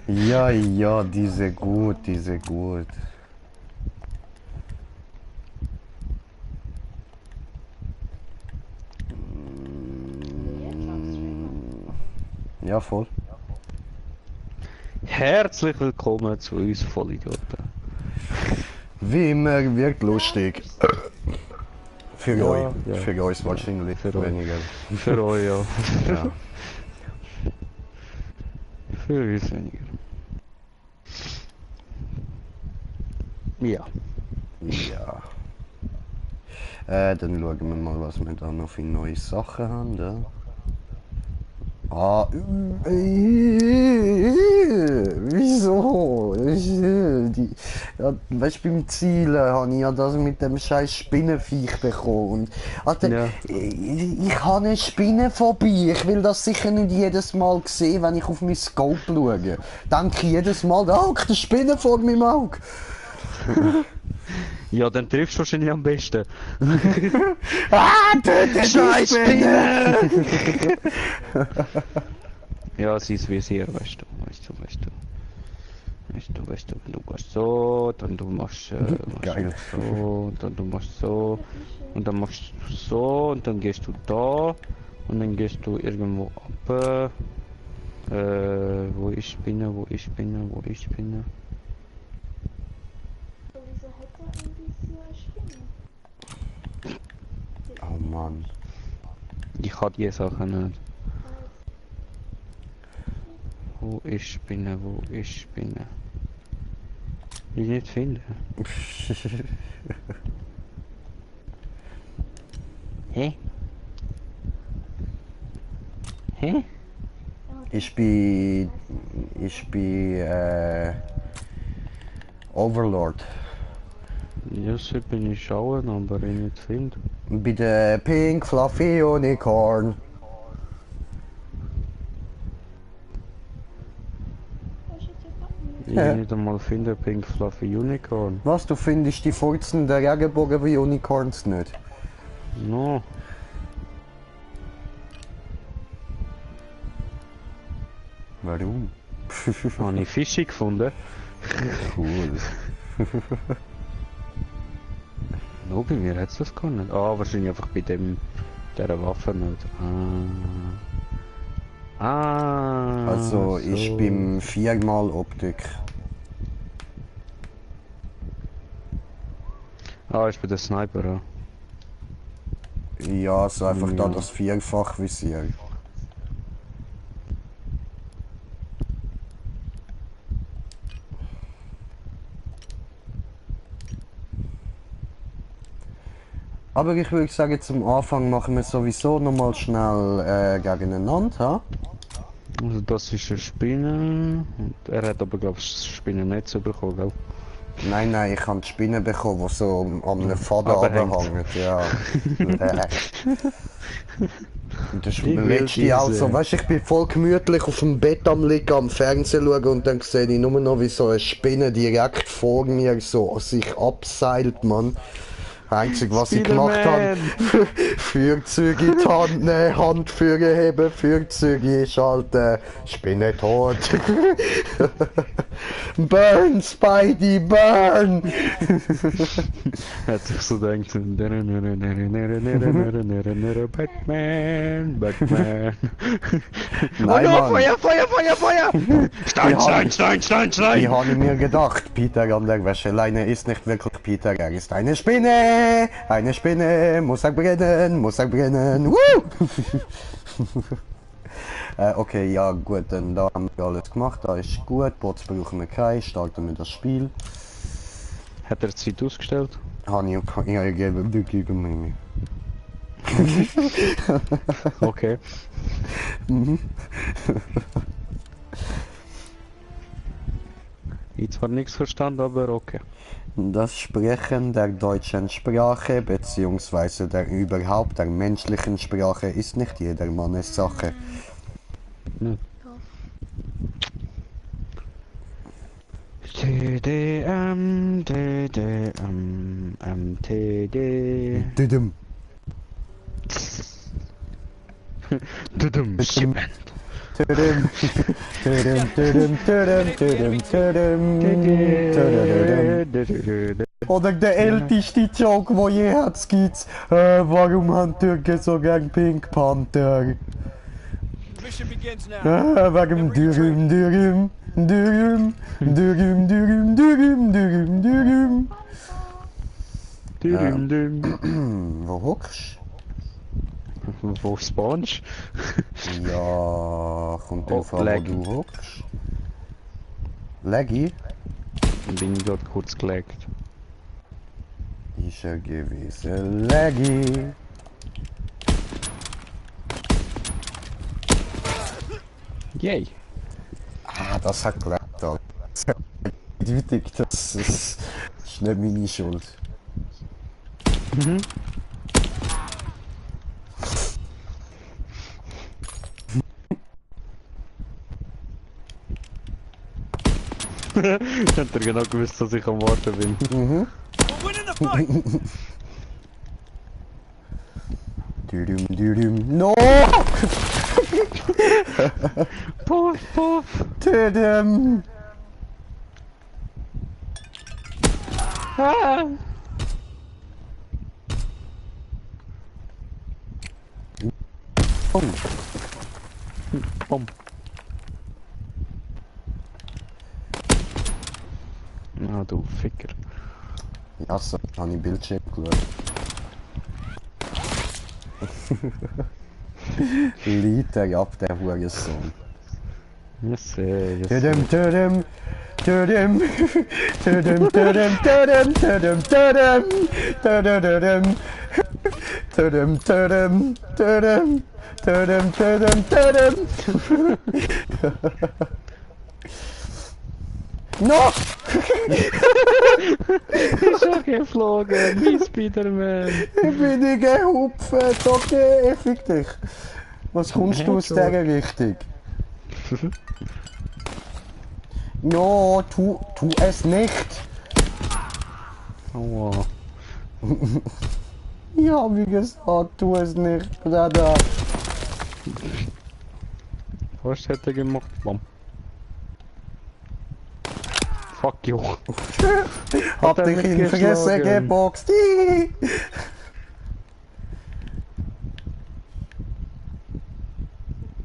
Ja, ja, diese gut, diese gut. Ja, voll. Herzlich willkommen zu uns Vollidioten. Wie immer wird lustig. Für Ja, euch. ja. Für euch wahrscheinlich Für euch. weniger. Für euch, ja. Ja. Für uns weniger. Ja. Ja. Dann schauen wir mal, was wir da noch für neue Sachen haben. Da. Ah, wieso? Ja, weißt du, beim Zielen habe ich ja das mit dem scheiß Spinnenviech bekommen. Und, Alter, Ja. ich habe eine Spinnenphobie. Ich will das sicher nicht jedes Mal sehen, wenn ich auf mein Scope schaue. Denke ich jedes Mal, da hockt eine Spinne vor meinem Auge. Ja, dann triffst du wahrscheinlich am besten. Ah, töte Scheiß die Spinne! Ja, sie ist Visier, weißt du. Wenn du gehst so, dann du machst, Geil. so, dann du machst so, und dann machst du so, und dann gehst du da, und dann gehst du irgendwo ab, wo ich bin. Wieso hat er irgendwie so eine Spinne? Oh Mann. Ich kann die Sachen nicht. Wo ich bin. Ich nicht finden. Hä? Hä? Ich bin Overlord. Ja, so bin ich schauen, aber ich nicht finde. Bei der Pink Fluffy Unicorn. Was ist jetzt hier gerade? Ich Ja. nicht einmal finde Pink Fluffy Unicorn. Was, du findest die Furzen der Regenbogen wie Unicorns nicht? No. Warum? Habe ich Fische gefunden? Cool. No, bei mir hat's das gar nicht. Ah, wahrscheinlich einfach bei dieser Waffe nicht. Also so. ich bin 4-mal Optik. Ah, ich bin der Sniper, ja. Ja, so einfach da Ja. das Vierfach-Visier. Aber ich würde sagen, zum Anfang machen wir sowieso nochmal schnell gegeneinander. Ha? Also das ist eine Spinne. Und er hat aber, glaube ich, das Spinnennetz bekommen, gell? Nein, nein, ich habe die Spinne bekommen, die so an einem Faden Abhängt. runterhängt. Ja. Und das Wie wild letzte auch diese- so, weißt du, ich bin voll gemütlich auf dem Bett am liegen, am Fernsehen schauen und dann sehe ich nur noch, wie so eine Spinne direkt vor mir so sich abseilt, Mann. Einzig, was ich gemacht habe, Feuerzeuge in die Hand nehmen, Handführer heben, Feuerzeuge einschalten, Spinne tot. Burn, Spidey, burn! Hat sich so gedacht, Batman. Nein, Oh no, Mann. Feuer! Stein! Ich habe mir gedacht, Peter an der Wäscheleine ist nicht wirklich Peter, er ist eine Spinne! Eine Spinne, muss er brennen! Woo! Okay, ja gut, dann da haben wir alles gemacht, da ist gut, Bots brauchen wir keinen, starten wir das Spiel. Hat er die Zeit ausgestellt? Habe ich gegeben, wirklich mir. Okay. Ich zwar nichts verstanden, aber okay. Das Sprechen der deutschen Sprache bzw. überhaupt der menschlichen Sprache ist nicht jedermanns Sache. Ne. TDM, MTD. Düdüm. Shipment. Tudum, tudum, tudum, tudum, tudum, tudum, tudum. Oder der älteste Joke, wo je hat's gibt. Warum haben Türken so gern Pink Panther? Mission begins now. Wegen Dürüm, Dürüm, Dürüm, Dürüm, Dürüm, Dürüm, Dürüm, Dürüm. Düm, düm. Wo hockst Wo spawnst? Ja, kommt Oh, drauf an, wo lag. du hockst. Laggy? Bin ich gerade kurz gelegt. Ist er gewesen. Laggy. Yay! Ah, das hat geklappt. Alter. Eindeutig, das ist nicht meine Schuld. Mhm. Hat er genau gewusst, dass ich am Warten bin. Mhm. We're winning the fight. Dürüm, dürüm. No! Puff, puff! Dürüm. Ah! Oh. Bom. Ah, du Ficker. Ja, so, habe ich Bildschirm geschaut. Liter ab, der Hurensohn. Yes, Tudum, tudum, tudum, tudum, tudum, tudum, tudum, tudum, tudum, tudum, tudum, tudum, tudum, tudum, tudum, tudum. No! Ist auch geflogen, wie Spiderman. Ich bin nicht gehupft, okay, fick dich. Was kommst du aus dieser Richtung? No, tu es nicht. Aua. Ja, wie gesagt, tu es nicht, Bruder. Was hat er gemacht? Bom. Fuck you. Hab er dich mich in die Fresse geschlagen? geboxt.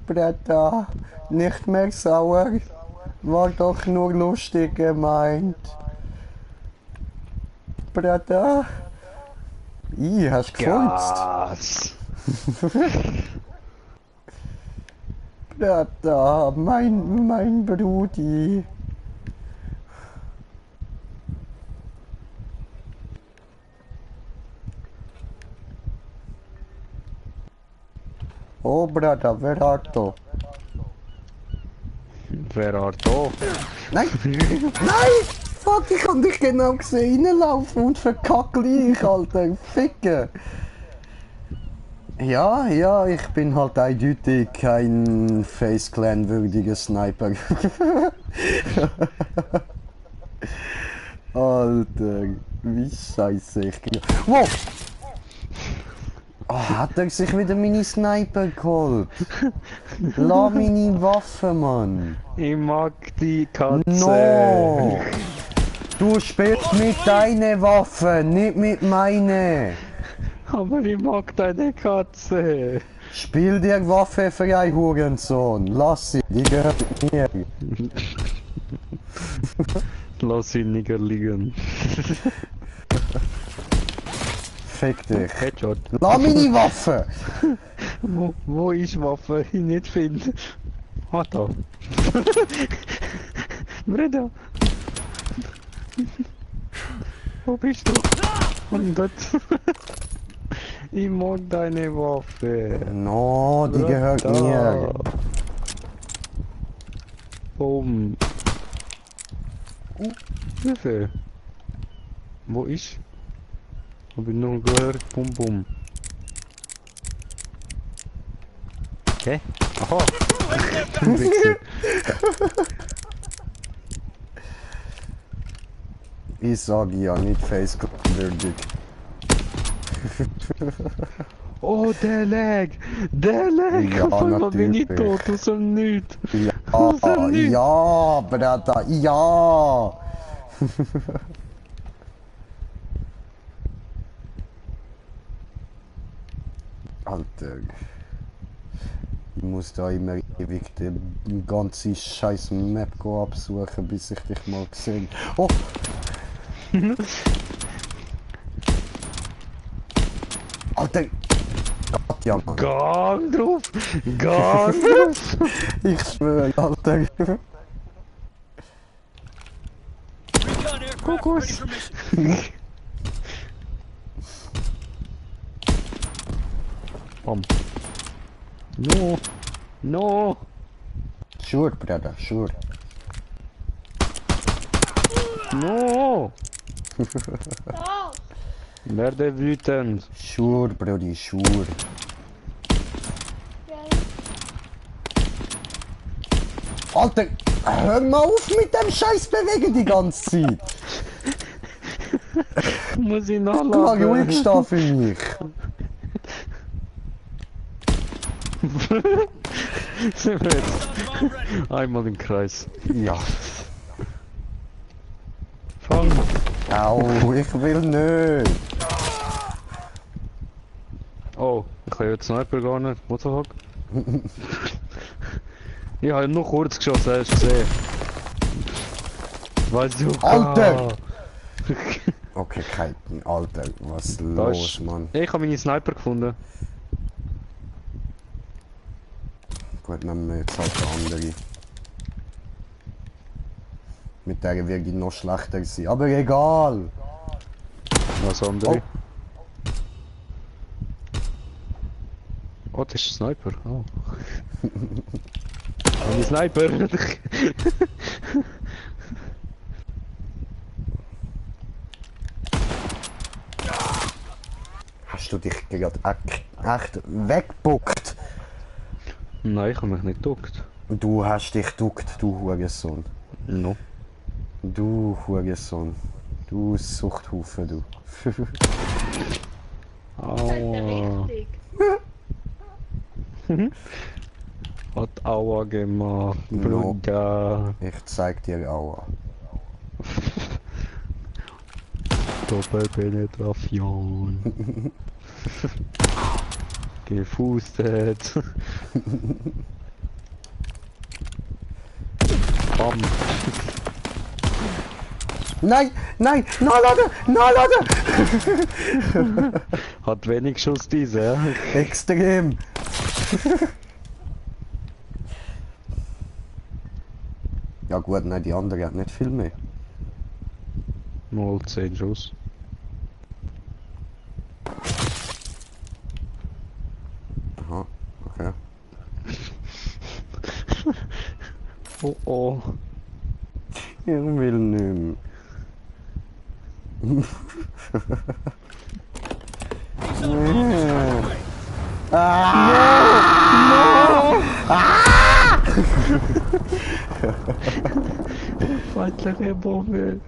Bruder, nicht mehr sauer. War doch nur lustig gemeint. Bruder. Hast du gefurzt? Gas. Bruder, mein Brudi. Oh, Bruder, wer hat da? Wer hat da? Nein! Nein! Fuck, ich hab dich genau gesehen, reinlaufen und verkackle ich, Alter. Ficken! Ja, ich bin halt eindeutig kein Face Clan würdiger Sniper. Alter, wie scheiße ich. Wow! Oh, hat er sich wieder meine Sniper geholt? Lass meine Waffe, Mann! Ich mag die Katze. No! Du spielst mit deiner Waffe, nicht mit meiner! Aber ich mag deine Katze. Spiel dir Waffe für ein Hurensohn! Lass sie, die gehört mir! Lass ihn nicht liegen. Fick dich! Headshot. Lass meine Waffe! Wo ist Waffe? Ich nicht finde. Ah, da. Bruder. Wo bist du? Und dort. Ich mag deine Waffe. No, die gehört mir! Boom. Hilfe. Wo ist? Hab ich nur gehört. Bum bum. Okay. Aha. Wichser. Ich sag ja nicht Face würdig. Oh, der Lag, Ja, auf einmal bin ich natürlich. tot, aus dem Nichts. Ja, Aus dem Nichts. ja, Bruder, ja. Alter. Ich muss da immer ewig die ganze scheiß Map absuchen, bis ich dich mal gesehen. Oh! Alter! Gott, ja, Mann. Gang drauf! Gang drauf! Ich schwöre, Alter. Recon aircraft ready for mission. Bom. No! No! Sure, Bruder, sure. No! Raus! Werde wütend. Sure, Brody, sure. Gell? Alter, hör mal auf mit dem Scheiß bewegen die ganze Zeit. Muss ich Mal nachladen? ruhig stehen für mich. Sind wir jetzt Bomb ready. einmal im Kreis. Ja. Fang! Au, ich will nicht. Oh, ich habe jetzt Sniper gar nicht. What the fuck? Ich habe nur kurz geschossen, hast du gesehen? Weißt du? Alter! Okay, kein Alter, was Da los, ist- Mann? Ich habe meine Sniper gefunden. Gut, nehmen wir jetzt halt eine andere. Mit der wird ich noch schlechter sein, aber egal. Was andere? Oh, das ist ein Sniper. Oh. Meine Sniper! Hast du dich gerade echt weggebuckt? Nein, ich habe mich nicht geduckt. Du hast dich geduckt, du Hurensohn. No. Du Hurensohn. Du Suchthaufen, du. Aua. Richtig. Hat Aua gemacht, No. Bruder. Ich zeig dir Aua. Doppelpenetration. Gefustet. Bam. Nein, nein, nachladen, nachladen! Hat wenig Schuss diese, ja? Extrem. Ja gut, nein, die andere hat nicht viel mehr. Mal 10 Schuss. Aha, okay. Oh oh. Ich will nicht mehr. Weitere Bombe.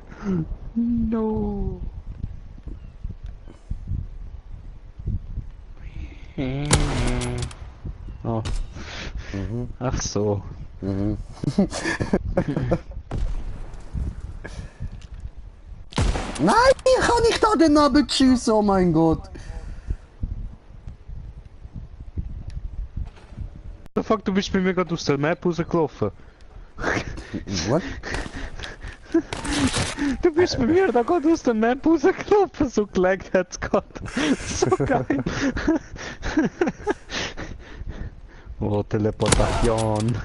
No. Oh. Ach so. Mhm. Nein, ich kann nicht da den Abend schiessen, oh mein Gott. The fuck, du bist bei mir gerade aus der Map rausgelaufen. What? Du bist bei mir da gerade aus der Map rausgelaufen, so gelegt hat's gerade. So geil. Oh, Teleportation.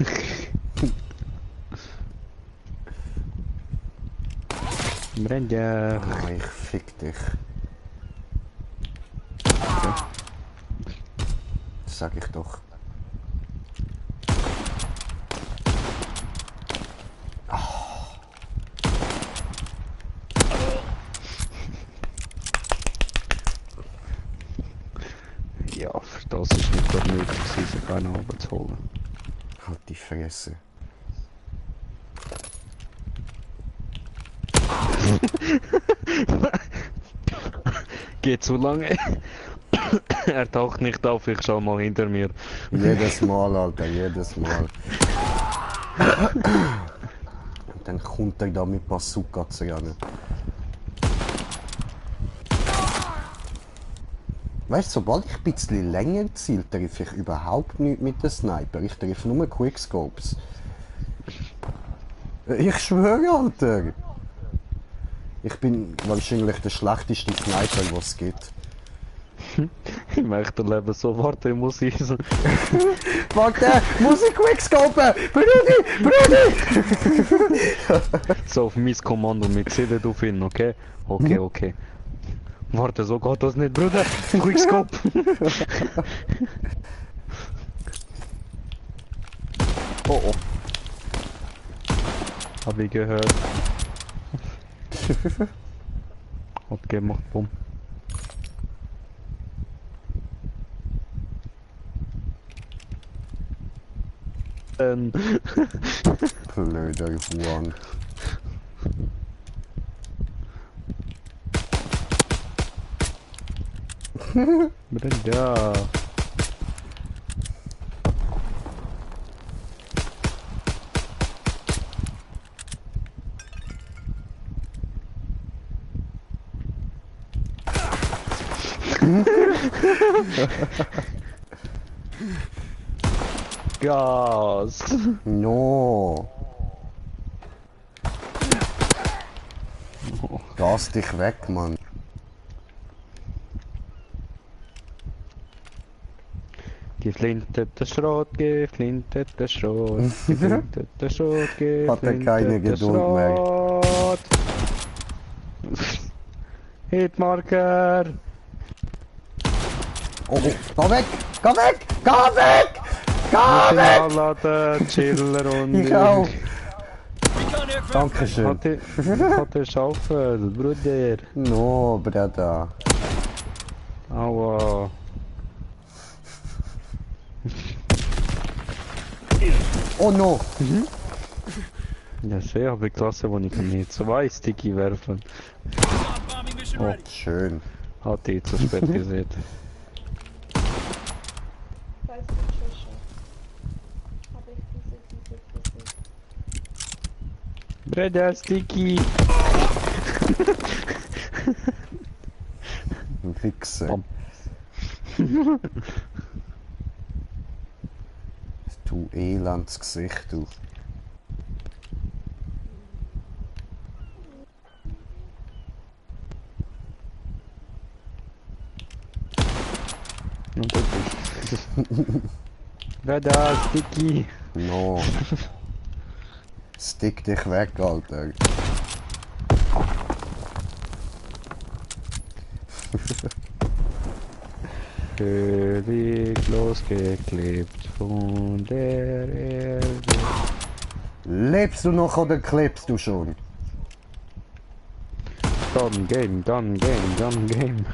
Brenja. Ah, ich fick dich. Das sag ich doch. Ja, für das ist nicht mehr möglich, sich einen runterzuholen. Halt die Fresse. Geht so lange. Er taucht nicht auf, ich schau mal hinter mir. Jedes Mal, Alter, jedes Mal. Und dann kommt er da mit Bazooka zu rennen. Weißt du, sobald ich ein bisschen länger ziele, treffe ich überhaupt nichts mit dem Sniper. Ich treffe nur Quickscopes. Ich schwöre, Alter. Ich bin wahrscheinlich der schlechteste Sniper, was es gibt. Im echten Leben so, warte, ich muss ich so. Warte, muss ich Quickscopen? Brudi! So auf mein Kommando mit CD auf ihn, okay? Okay, okay. Warte, so geht das nicht, Bruder. Quickscope. Oh oh. Hab ich gehört. Hat gemacht, bumm. Blöder Huan. Ja. Gas. No. Gas dich weg, Mann. Geflintete Schrot, geflintete Schrot, geflintete Schrot, Hat er keine geflintete Geduld mehr. Schrot. Hitmarker. Oh, oh, geh weg! Geh weg! Geh weg! Geh Muss weg! nachladen, chiller und... Ich auch. Recon aircraft ready. Dankeschön. Hat er Schaufel, Bruder. No, Bruder. Aua. Oh no! Ja, sehr, aber klasse, wo ich kann hier 2 Sticky werfen. Bombing mission Oh, ready. schön. Hat die zu spät gesehen. Da ist die Tschüsche. Habe ich diese. Bruder, Sticky. Ein Wichser. Bam. Du elends Gesicht, du. Und das ist... Bruder, Sticky. No. Stick dich weg, Alter. Völlig losgeklebt von der Erde. Lebst du noch oder klebst du schon? Gun Game, Gun Game, Gun Game.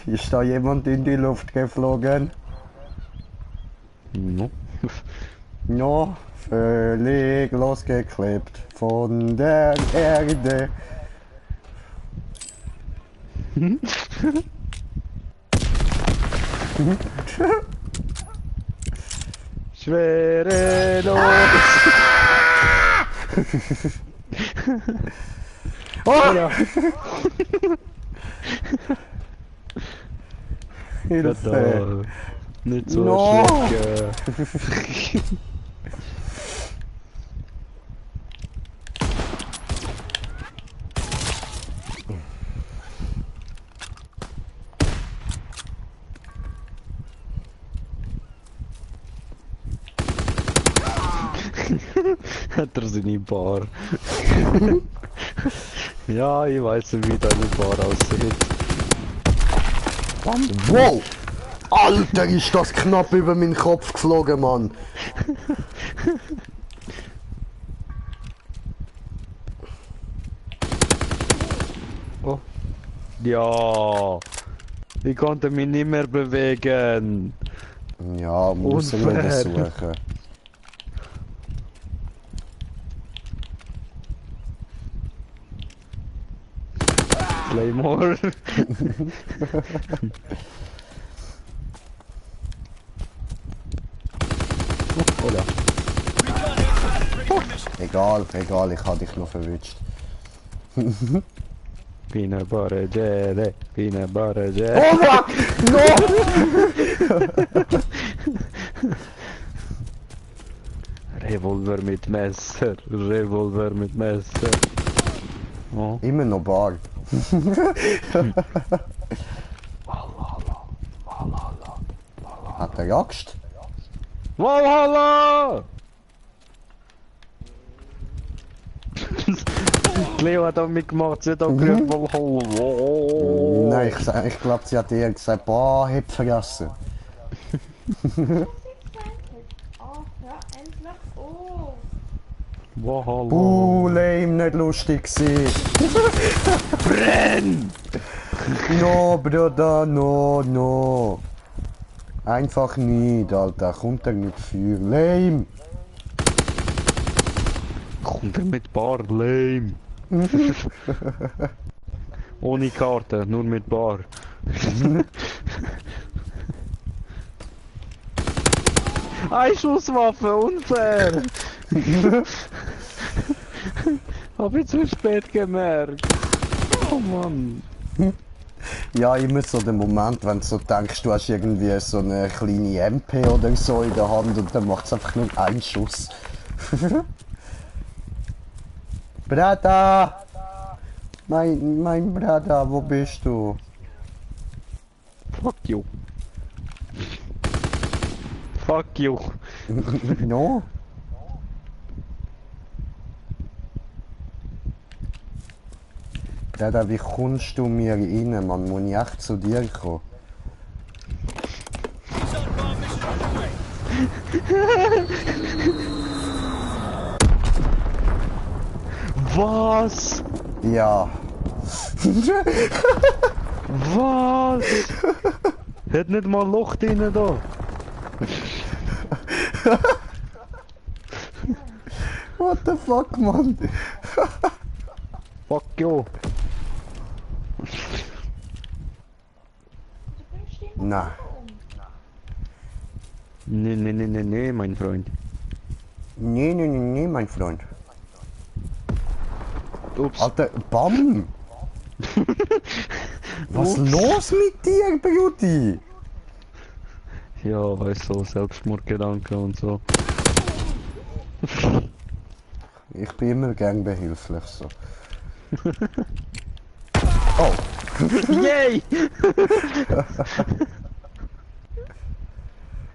Ist da jemand in die Luft geflogen? No. No, völlig losgeklebt von der Erde. Schwerelos. Oh! Ja. Hilfe! Da. Nicht so No. schlecht. Hat er seine Bar. Ja, ich weiß nicht, wie deine Bar aussieht. Wow! Alter, ist das knapp über meinen Kopf geflogen, Mann! Oh. Ja. Ich konnte mich nicht mehr bewegen. Ja, muss ich Unfair. nicht suchen. Claymore. Oh ja. Recon aircraft ready for mission. Egal, egal, ich hab dich noch verwünscht. Peanut butter jelly, peanut butter jelly. Oh fuck! Revolver mit Messer, Revolver mit Messer. Oh. Immer noch Bar. Hat er Axt? Valhalla! Cleo hat auch mitgemacht, sie hat auch gerufen Valhalla. Nein, ich glaube, sie hat eher gesagt, boah, hab vergessen. Oh, hör endlich auf. Valhalla. Lame, nicht lustig gewesen. Brenn! No, Bruder, no. Einfach nicht, Alter. Kommt er mit Feuer. Lame. Kommt er mit Bar, lame. Ohne Karte, nur mit Bar. Einschusswaffe, unfair! Hab ich zu spät gemerkt. Oh Mann. Ja, immer so der Moment, wenn du so denkst, du hast irgendwie so eine kleine MP oder so in der Hand und dann macht es einfach nur einen Schuss. Brada! Mein Brada, wo bist du? Fuck you. Fuck you. No? Brada, wie kommst du mir rein, Mann? Muss ich echt zu dir kommen? Sun bomb mission underway. Was? Ja. Was? Hat nicht mal Loch drin da. What the fuck, Mann? Fuck you. Du bringst den Nein. Nee, mein Freund. Nee, mein Freund. Ups. Alter, BAM! Was ist los mit dir, Beauty? Ja, weißt du, Selbstmordgedanken und so. Ich bin immer gern behilflich so. Oh! Yay!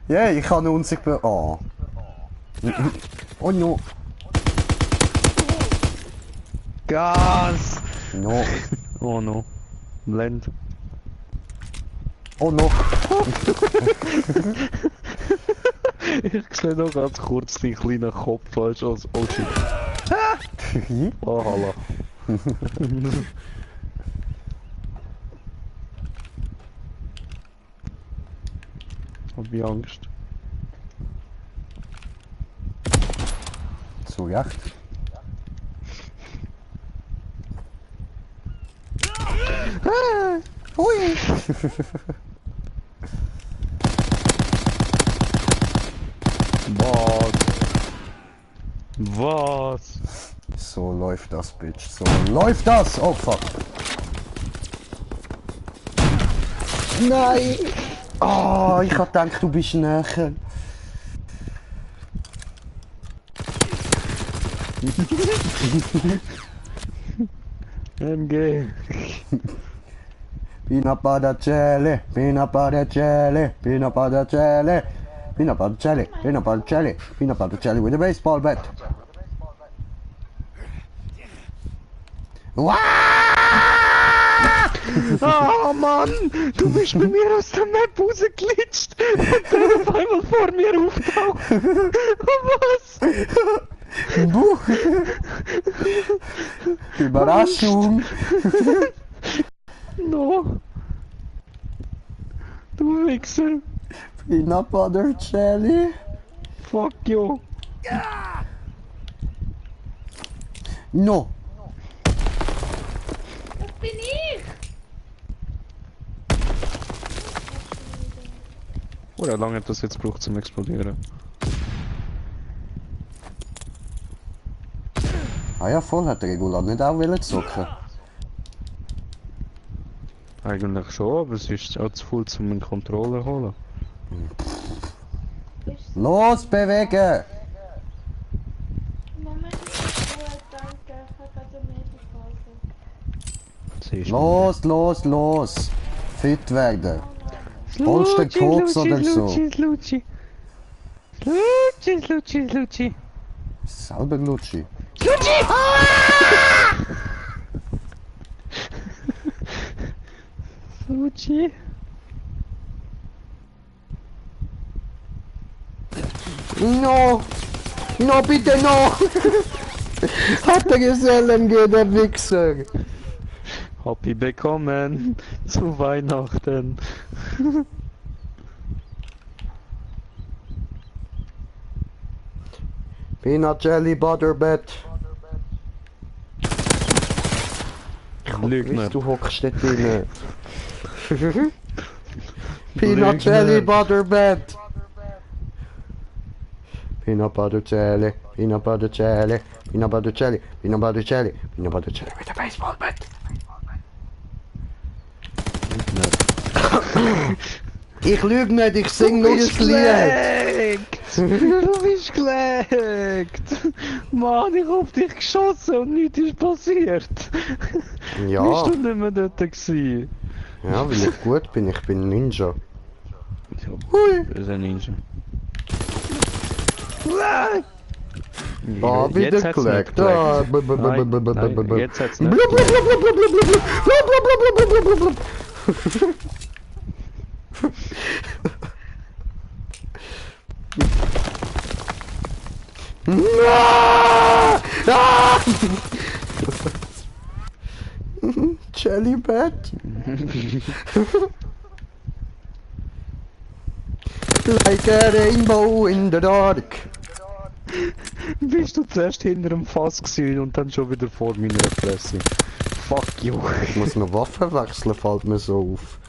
Yeah, ich kann unsichtbar. Oh. Oh no. Gas! No. Oh no. Blend. Oh no. Ich sehe noch ganz kurz den kleinen Kopf falsch als oh shit. Oh hallo. Hab ich Angst. Zu Recht. Hui. Was? Was? So läuft das, Bitch. So läuft das! Oh fuck. Nein! Oh, ich hab gedacht, du bist näher. MG. Peanut butter jelly, peanut butter jelly, peanut butter jelly, peanut butter jelly, peanut butter jelly, peanut butter jelly with a baseball bat. Wow! Oh Mann! Du bist bei mir aus der Map rausgeglitscht und dann auf einmal vor mir auftaucht. Was? Buh. Überraschung! No. Du Wichser. Peanut butter jelly. Fuck you. No. Das bin ich! Oder lange hat das jetzt gebraucht zum Explodieren? Ah ja, voll, hat der Regular nicht auch wollen zocken. Eigentlich schon, aber es ist auch zu viel, um einen Controller holen. Los, bewegen! Moment, danke. Ich habe gerade eine Medienpause. Siehst du? Los! Fit werden. Holst du Koks oder so? Lutschi. Selber Lutschi. Lutschi. No! No, bitte no! Hat er gesellen, der Wichser! Hab ich bekommen zu Weihnachten. Peanut Jelly Butterbett. Lügner. Du hockst dort drin. Peanut Jelly Butterbett. Peanut Butter Jelly, Peanut Butter Jelly, Peanut Butter Jelly, Peanut Butter Jelly, Peanut Butter Jelly mit der Baseballbat. Ich lüge nicht, ich sing nur das Lied. Du bist gelegt! Mann, ich hab dich geschossen und nichts ist passiert! Ja, Bist du nicht mehr dort gewesen? ja, weil ich gut bin, ich bin Ninja. Hui! Das ist ein Ninja. Ah, wieder Jetzt hat's nicht gelegt. gelegt. Ah, Nein, jetzt hat's nicht blub, blub, gelegt. blub, blub, blub, blub, blub, blub, blub, blub, blub, blub. Ah! Ah! Jellybet. Like a rainbow in the dark. Bist du zuerst hinter dem Fass gewesen und dann schon wieder vor meiner Fresse? Fuck you! Ich muss noch Waffen wechseln, fällt mir so auf.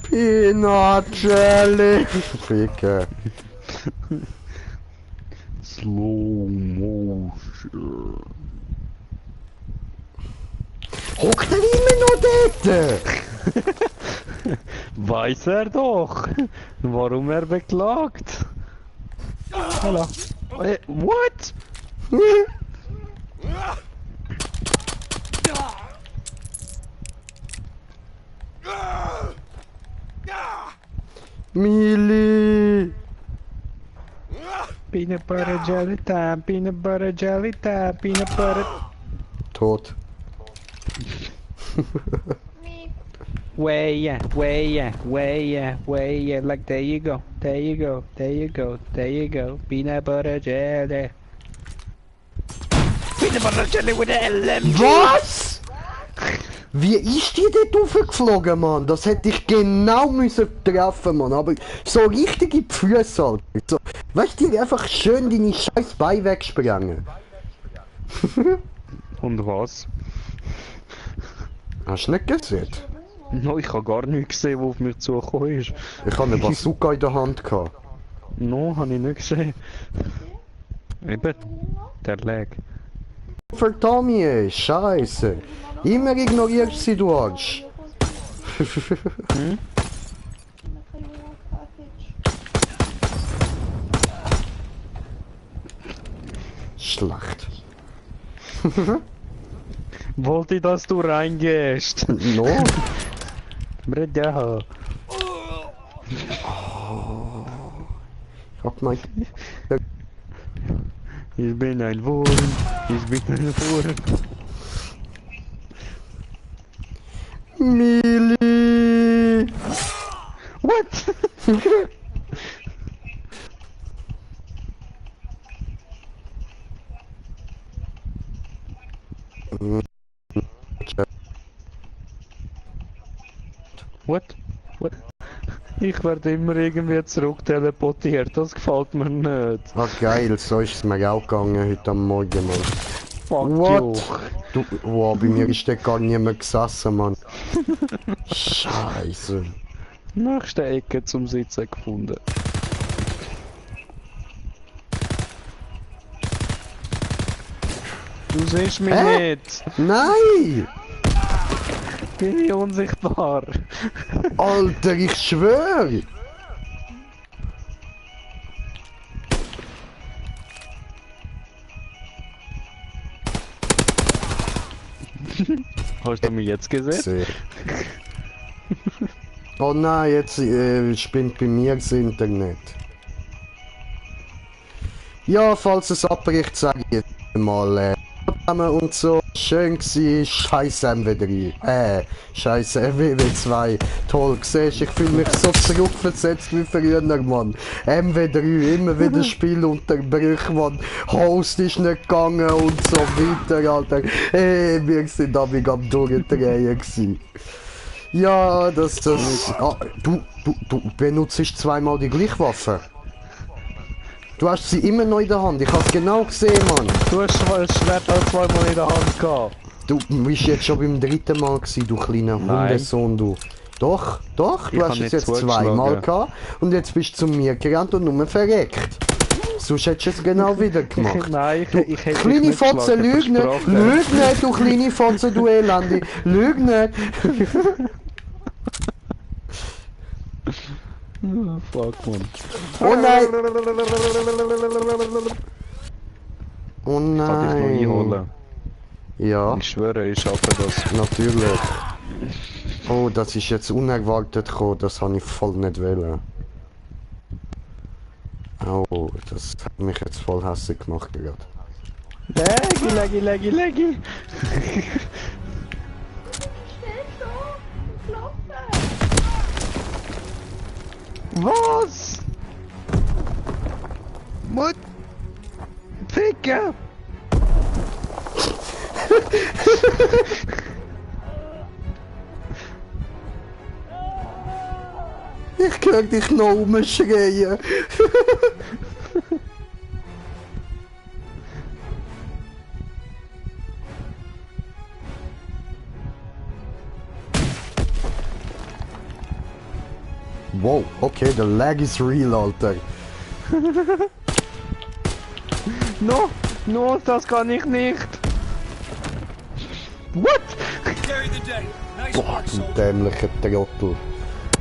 Peanut Jelly! Ficken. Slow motion. Hockt er immer noch dort? Weiß er doch, warum er beklagt. Hallo. What? Mili! Peanut butter jelly time, peanut butter jelly time, peanut butter. Tot. Nee, Way, like there you go, peanut butter jelly. Peanut butter jelly with the LMG. Was? Wie ist die dort raufgeflogen, Mann? Das hätte ich genau müssen treffen, Mann. Aber so richtige Füße halt. So, weißt du, die einfach schön deine scheiß Beine wegsprengen. Und was? Hast du nicht gesehen? No, ich habe gar nichts gesehen, was auf mich zugekommen ist. Ich hatte eine Bazooka in der Hand gehabt. No, habe ich nicht gesehen. Eben, der lag. Für Tommy, Scheiße. Immer ignorierst sie, du Arsch. Hm? Schlecht. Wollte ich, dass du reingehst? No? Breda. Ich hab mein... Ich bin ein Wurm. Mili! What? What? Ich werde immer irgendwie zurück teleportiert, das gefällt mir nicht. Ah geil, so ist es mir auch gegangen heute am Morgen, Mann. Fuck What? you. Du, wow, bei mir ist der gar niemand gesessen, Mann. Scheiße. Nächste Ecke zum Sitzen gefunden. Du siehst mich Hä? nicht! Nein! Bin ich unsichtbar? Alter, ich schwör! Hast du mich jetzt gesehen? Sehr. Oh nein, jetzt spinnt bei mir das Internet. Ja, falls es abbricht, sage ich jetzt mal und so. Schön gsi, scheiß MW3. Scheiß WW2. Toll, siehst ich fühle mich so zurückversetzt wie früher, Mann. MW3, immer wieder Spielunterbrüche, Mann. Host ist nicht gegangen und so weiter, Alter. Wir sind am Durchdrehen gsi. Ja, das. Ah, du benutzt zweimal die gleiche Waffe. Du hast sie immer noch in der Hand, ich hab's genau gesehen, Mann. Du hast das Schwert auch zweimal in der Hand gehabt. Du bist jetzt schon beim dritten Mal gewesen, du kleiner Hundesohn, du. Doch, du Ich hast hab es nicht jetzt zweimal zugeschlagen. gehabt und jetzt bist du zu mir gerannt und nur verreckt. Sonst hättest du es genau wieder gemacht. Nein, ich hätte Kleine nicht Fotze, geschlagen, lüg nicht, versprochen. lüg nicht, du kleine Fotze, du Elende, lüg nicht. Fuck, man. Oh nein! Oh Kann dich noch nein! einholen. Ja, Ich schwöre, ich schaffe das. natürlich. Oh, das ist jetzt unerwartet gekommen, das habe ich voll nicht wollen. Oh, das hat mich jetzt voll hässlich gemacht gerade. Leggy. Schnell so! Klopfe! Was? Mut? Ficker! Ich höre dich noch rumschreien. Wow, okay, der Lag ist real, Alter. No, das kann ich nicht. What? Carry the day. Nice Boah, work, du soldier. dämlicher Trottel.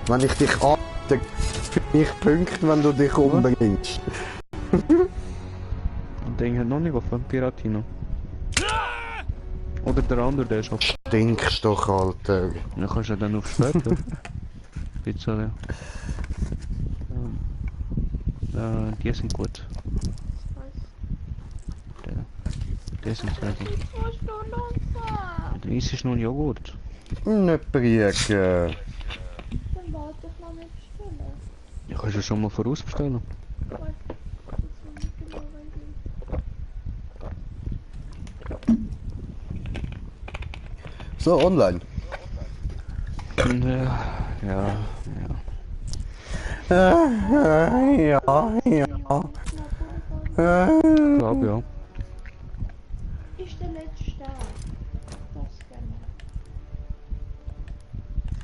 Wenn ich dich an... für mich Punkte, wenn du dich umbringst. Und den hat noch nicht auf einen Piratino. Oder der andere, der ist auf. Stinkst doch, Alter. Dann kannst du dann auf später. Bitte. Die sind gut. Die sind sehr gut. Ich muss nur runter! Der ist noch Joghurt. Nicht briegen. Dann warte ich noch nicht Stunde. Ja, kannst du schon mal vorausbestellen. Ich weiß nicht genau, wann So, online. Ja. Ja. Glaub ja. die... Ist der letzte Tag? Das gerne.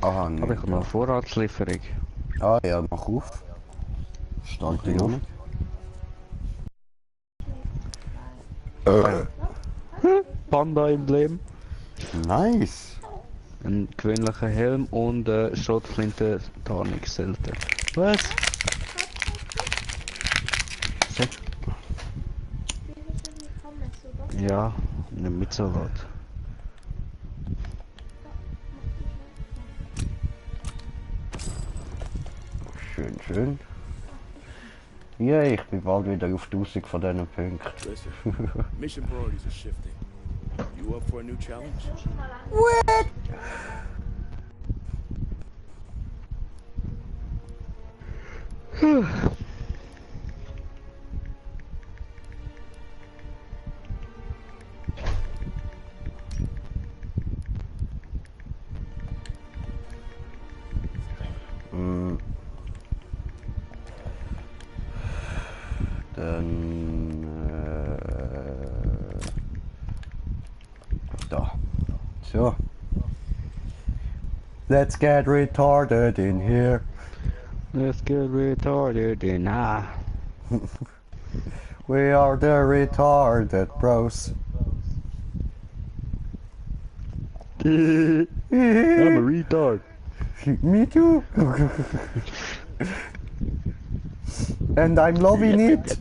Aha, Aber ich nicht. habe noch eine Vorratslieferung. Ah ja, mach auf. Stand die noch. Panda-Emblem. Nice. Ein gewöhnlicher Helm und Schrotflinte Tarnung selten. Was? Wie hast du die Pommes, oder? Ja, mit Salat. Schön. Ja, ich bin bald wieder auf 1000 von diesen Punkten. Listen, mission priorities are shifting. You up for a new challenge? Dann da. So. Let's get retarded in here. Let's get retarded in We are the retarded bros. I'm a retard. Me too. And I'm loving it.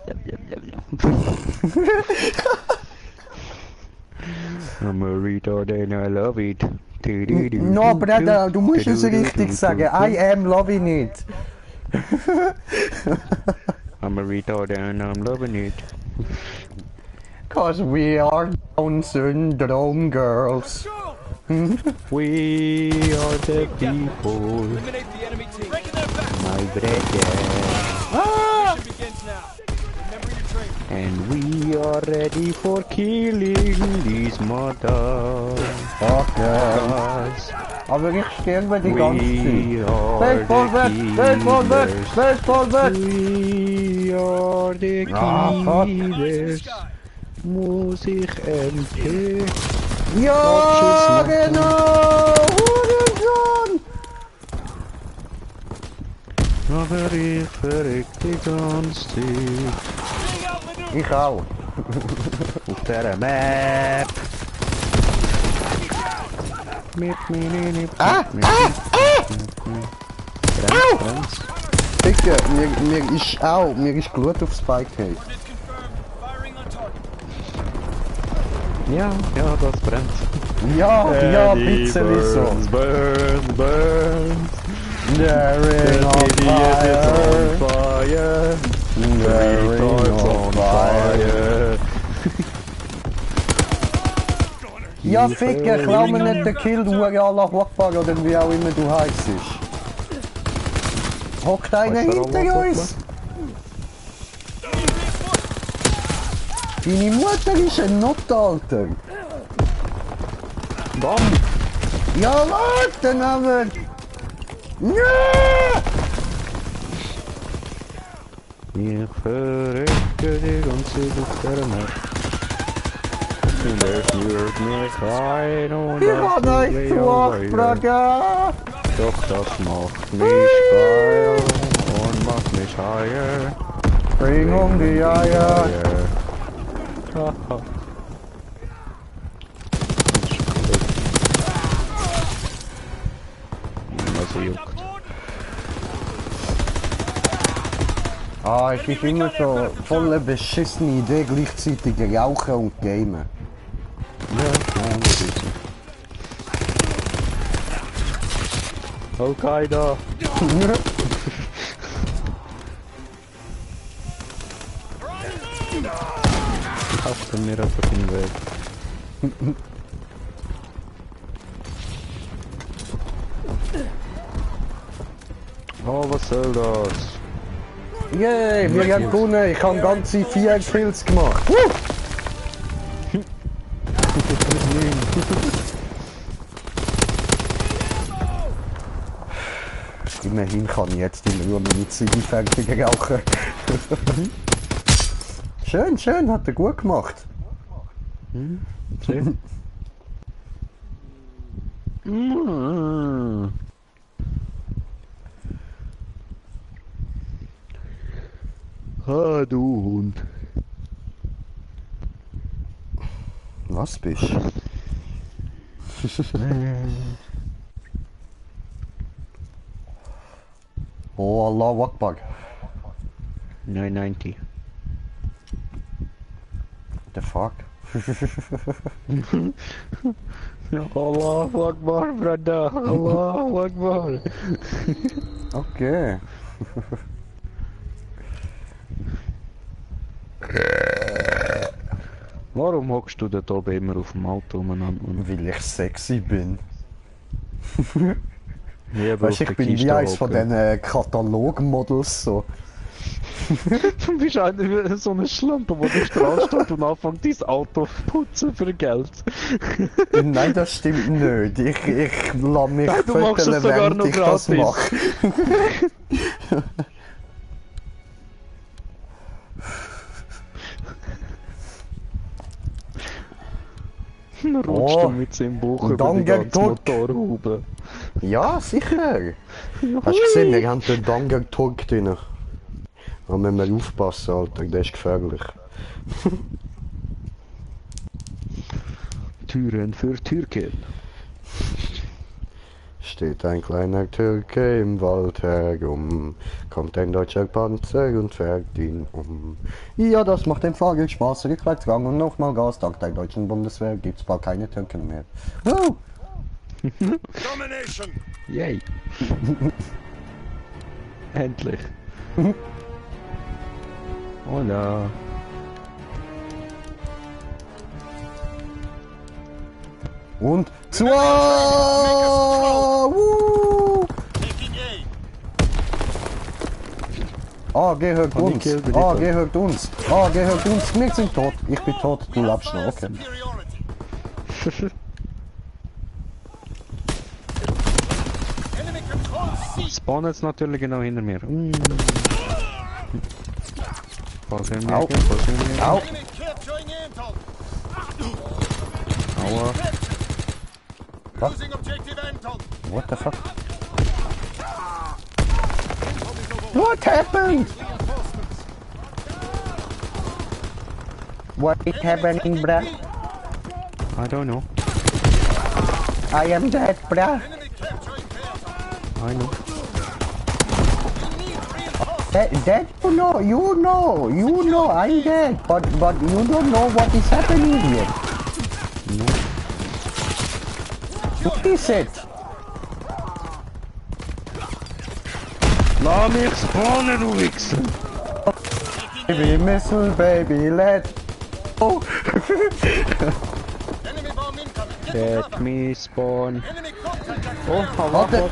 I'm a retard and I love it. No, Bruder, du musst es richtig sagen. I am loving it. I'm a retard and I'm loving it. Cause we are Down syndrome girls. We are the people, Eliminate the enemy team. Breaking their back. my brother. Mission begins now. Remember your training. And we are ready for killing these motherfuckers. Aber ich sterbe die ganze Zeit. We are Feld vorwärts, the Feld vorwärts, killers. Feld vorwärts. We are the Ah, fuck. killers. Muss ich empfehlen. Ja, genau! Hurensohn! Aber ich verreck die ganze Zeit Ich auch. auf der Map. Mit mir. Digga, mir ist Glut auf Spike Cave. Ordnance confirmed. Firing on target. Ja, das brennt. Ja, bisschen so. Burns. There is on fire. There is on fire. Ja, Ficker, klau mir nicht den Kill, du Allah Akbar oder wie auch immer du heisst. Hockt einer Weißt du, hinter Allah uns? Deine Mutter ist ein Not, Alter. Bam! Ja, warte aber! Ja! Ich verrecke die ganze auf der Map. Und er führt mich ein und Ich hab euch gemacht, Bruder! Doch das macht mich geil und macht mich higher. Bring um die Eier! Haha. Also juckt. Ah, es ist immer so voll eine beschissene Idee, gleichzeitig rauchen und gamen. Ja, das ist so. Al-Qaida! Hast du mir einfach den Weg? Oh, was soll das? Yay, wir haben gewonnen, ich habe ganze 4 Kills gemacht. Immerhin kann ich jetzt in Ruhe meine Ziege fertig rauchen. Schön, hat er gut gemacht. Schön. Ah, du Hund. Was bist du? Oh, Allah Akbar. 990. The fuck? Allahu Akbar, brother. Allahu Akbar. Okay. Warum hockst du dort oben immer auf dem Auto umeinander? Weil ich sexy bin. Ja, Weißt du, ich bin wie eins von diesen Katalogmodels so. Du bist einer so eine Schlampe, wo der Straße steht und anfängt dein Auto zu putzen für Geld. Nein, das stimmt nicht. Ich lasse mich Nein, du machst es föteln, sogar während noch ich das gratis. mache. rutscht er mit seinem Buch und über dann die geht ganze tot. Motorhaube. Ja, sicher. Hast du gesehen, wir haben den Danger Turk drin. Da müssen wir aufpassen, Alter, der ist gefährlich. Türen für Türken. Steht ein kleiner Türke im Wald herum, kommt ein deutscher Panzer und fährt ihn um. Ja, das macht dem Fahrer Spaß, Rückwärtsgang und nochmal Gas. Dank der deutschen Bundeswehr gibt's bald keine Türken mehr. Domination! Yay! Endlich! Hola! Und zwar! gehört uns! Gehört uns! Gehört uns! Wir sind tot! Ich bin tot, du lebst noch, okay. Spawn jetzt natürlich genau hinter mir. Au! Au! Aua! What the fuck? What happened? What is happening, bruh? I don't know. I am dead, bruh. I know. Dead? You know, I'm dead, but you don't know what is happening here. No. What is it? Lass mich spawnen, du Wichser! Baby missile, baby, let. Oh. Let me spawn. Oh, Warte.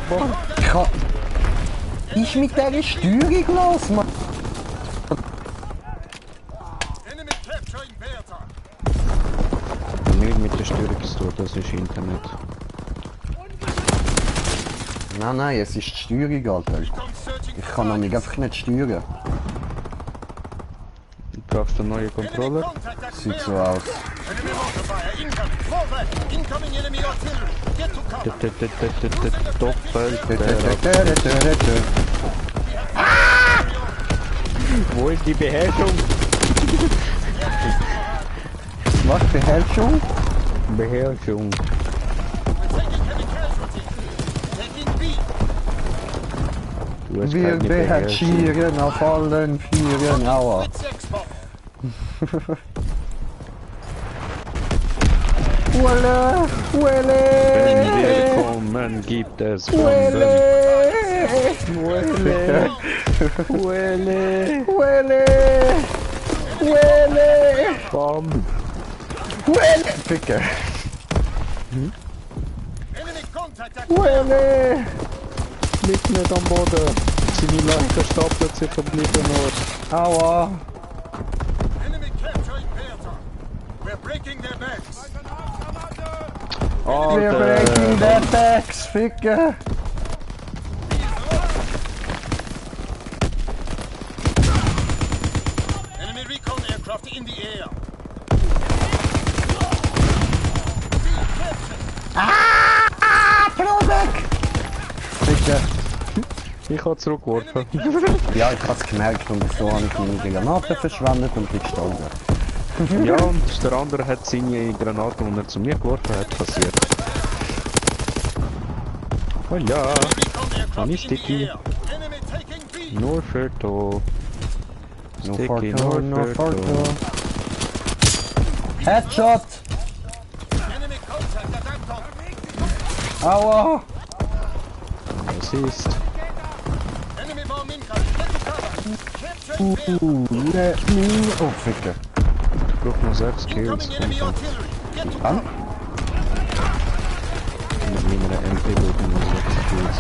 Ich mit der Steuerung los, Mann. Nicht mit der Störung zu tun, das ist Internet. Nein, es ist die Steuerung, Alter. Ich kann mich einfach nicht steuern. Du brauchst einen neuen Controller? Sieht so aus. Doppelt. Wo ist die Beherrschung? Was, Beherrschung? Beherrschung. Du hast Wir keine Beherrschung. beherrschieren auf allen Vieren, aua. Welle, Wenn Welle, wir kommen, gibt es Bomben. Welle, Welle, Welle, Welle, Welle, Bomb. Welle, Ficker. Welle. Liegt nicht am Boden. Seine Leiche stapelt sich am gleichen Ort. Aua. Wir breaking their backs, Ficker. Enemy recon aircraft in the air. Throwback. Ficker. Ich habe zurückgeworfen. Ja, ich hab's gemerkt und so habe ich meine Granate verschwendet und bin gestorben. Ja, und der andere hat seine Granate, die er zu mir geworfen hat, passiert. Oh ja, Funny Sticky. Nur für to. Sticky, nur für to. Headshot! Aua! Assist. Let me... Oh, Ficker. Ich brauche noch 6 Kills. An? Mit meiner MP brauche ich noch 6 Kills.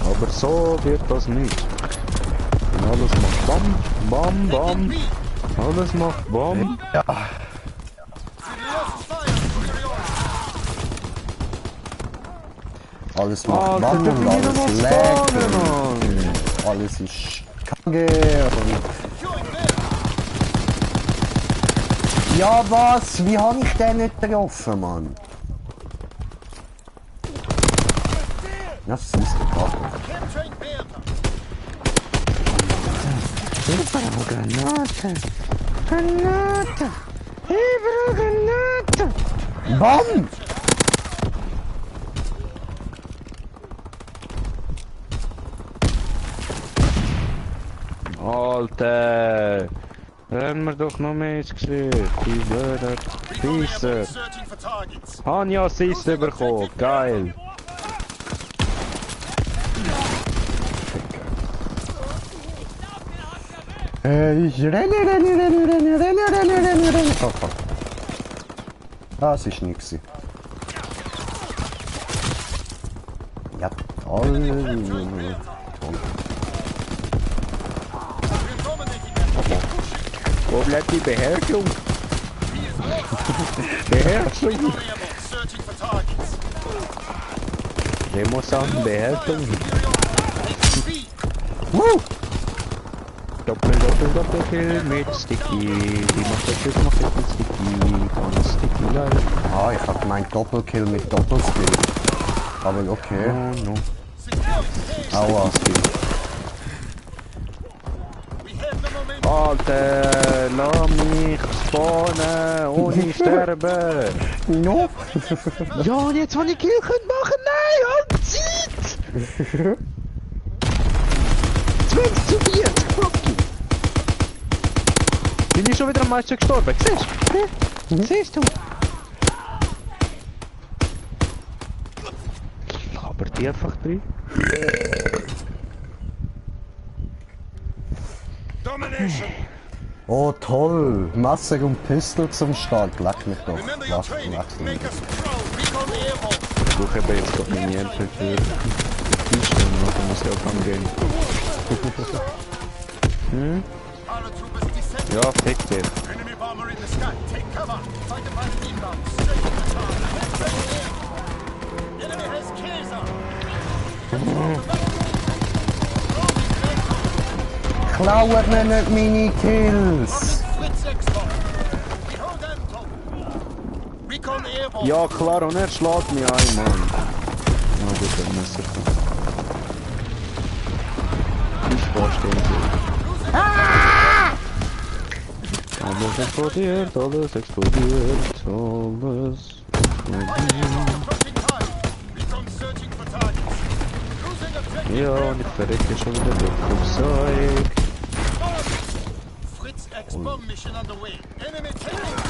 Aber so wird das nicht. Und alles macht Bam, Bam, Bam. Alles macht Bam. Ja. Alles macht Bam und alles leckt und alles ist kacke und... Ja, was? Wie habe ich den nicht getroffen, Mann? Das ist gerade. Granate! Granate! Granate! BAM! Alter! Renn mir doch noch mehr ins Gesicht, die blöder Pisser! Han ja Assist bekommen, geil! Ich renne. Oh, fuck. Das ist nichts. Ja, toll. Wo bleibt die Beherrschung? Beherrschung! Der muss sagen, Beherrschung! Doppelkill mit Sticky. Die macht das mit Sticky. Ganz Sticky leider. Ah, ich hab gemeint Doppelkill mit Doppelskill. Aber okay. Oh no. Aua. Alter, lass mich spawnen ohne sterben. No. Ja, und jetzt, wenn ich Kill könnte machen, nein, halt Zeit! 20 zu 4, fuck you! Bin ich schon wieder am Meister gestorben, siehst du? Siehst du? Aber die einfach drin. Domination. Oh toll. Messer und Pistol zum Start. Leck mich doch. Remember your Was? training. Leck mich. Make us proud. Recon the airborne. Ich suche aber jetzt doch meine Ernte für die Stunde, dann muss ich auch angehen. Hm? Paratroopers descend. Ja, fick dich. Enemy bomber in the sky. Take cover. Fighter pilot inbound. Straight to the target. Train airborne. Enemy has Kaiser. Klaut mir nicht meine Kills. Fritz Export. We hold Anton. Recon airborne. Ja klar, und er schlägt mich ein, Mann. Na gut, dann muss ich doch. Ich verstehe nicht. Alles explodiert, alles explodiert, alles explodiert. Approaching target. Recon searching for targets. Losing objective. Ja, und ich verrecke schon wieder durch Flugzeug. Fritz X-Bomb mission underway. Enemy taking B.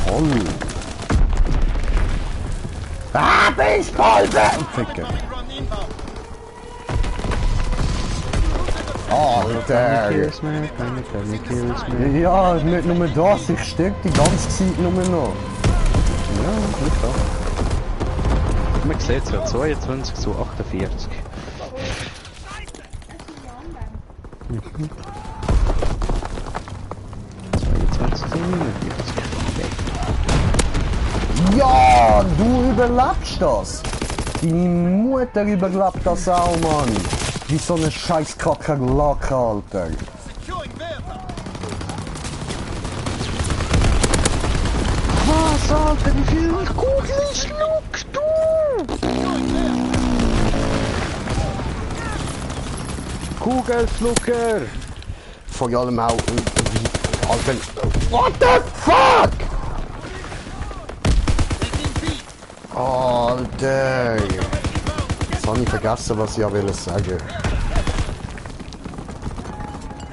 Toll. Ah, Baseballball! Ficker. Run inbound. Alter. Kills mehr, keine Kills mehr. Ja, nicht nur das. Ich stirb die ganze Zeit nur noch. Ja, nicht auch. Man sieht es ja, 22 zu 48. Mhm. 22 zu 49. Ja, du überlebst das. Deine Mutter überlebt das auch, Mann. Wie so eine scheiß Kakerlake, Alter. Securing Bertha. Was, Alter, wie viel Kugeln schluckst du? Kugelschlucker! Vor allem auch... Alter... What the fuck? Taking B. Alter. Jetzt habe ich vergessen, was ich wollte sagen.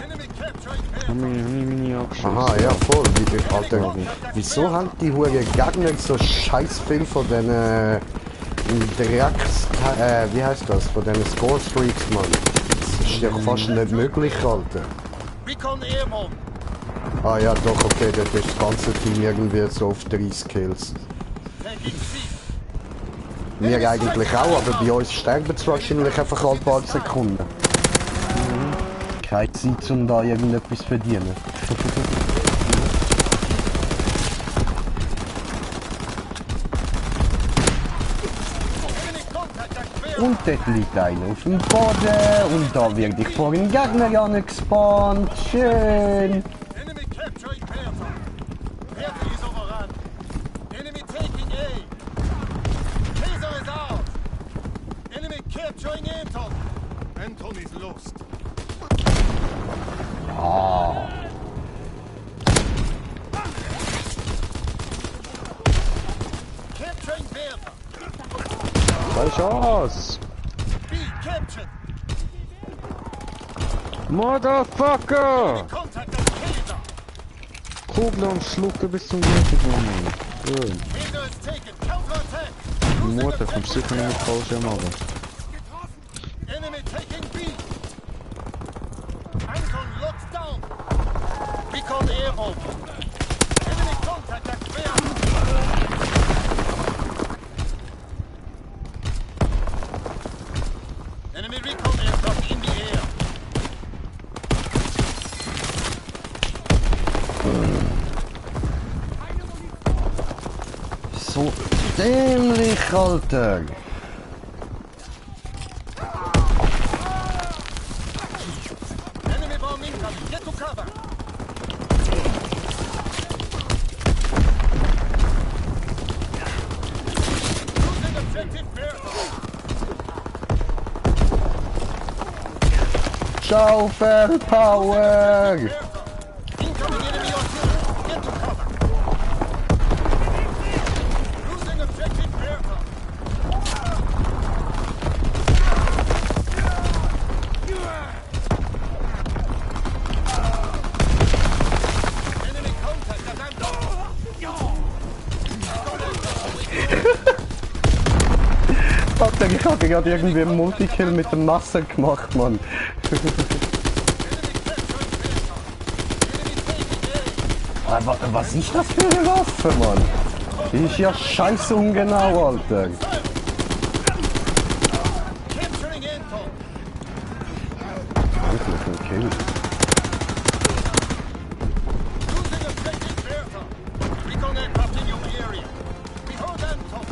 Enemy capturing Bertha. Mini abgeschossen. Aha, ja voll. Alter, wieso haben die Huren Gegner so scheiß viel von den Drecks... wie heißt das? Von den Score Streaks, Mann. Das ist ja fast nicht möglich, Alter. Recon airborne. Ah ja, doch, okay, dort ist das ganze Team irgendwie so auf 30 Kills. Taking C. Wir eigentlich auch, aber bei uns sterben es wahrscheinlich einfach alle paar Sekunden. Keine Zeit, um da irgendetwas zu verdienen. Enemy contact at Bertha. Und dort liegt einer auf dem Boden und da werde ich vor den Gegner angespawnt. Schön. Enemy capturing Bertha. Capturing Anton! Anton is lost. Ah. Capturing Bertha! Keine Chance! B captured! Motherfucker! Contact at Kaiser! Kugel und schlucken bis zum Gürtel. Schön. Kaiser is taken! Counterattack! Die Mutter kommt sicher nicht mit falschem Auge. Enemy taking B! Anton locked down! Recon airborne! Enemy contact at Bertha! Enemy recon aircraft in the air! So dämlich, Alter. Enemy bomb incoming! Get to cover! Losing objective Bertha! Schaufel Power! Incoming enemy artillery! Get to cover! Losing objective Bertha! Enemy contact at Anton! Alter, ich hab gerade irgendwie einen Multikill mit dem Messer gemacht, Mann. Aber was ist das für eine Waffe, Mann? Die ist ja scheiße ungenau, Alter. Capturing Anton! Wirklich ein Kill. Losing objective Bertha! Recon aircraft in your area! Behold Anton!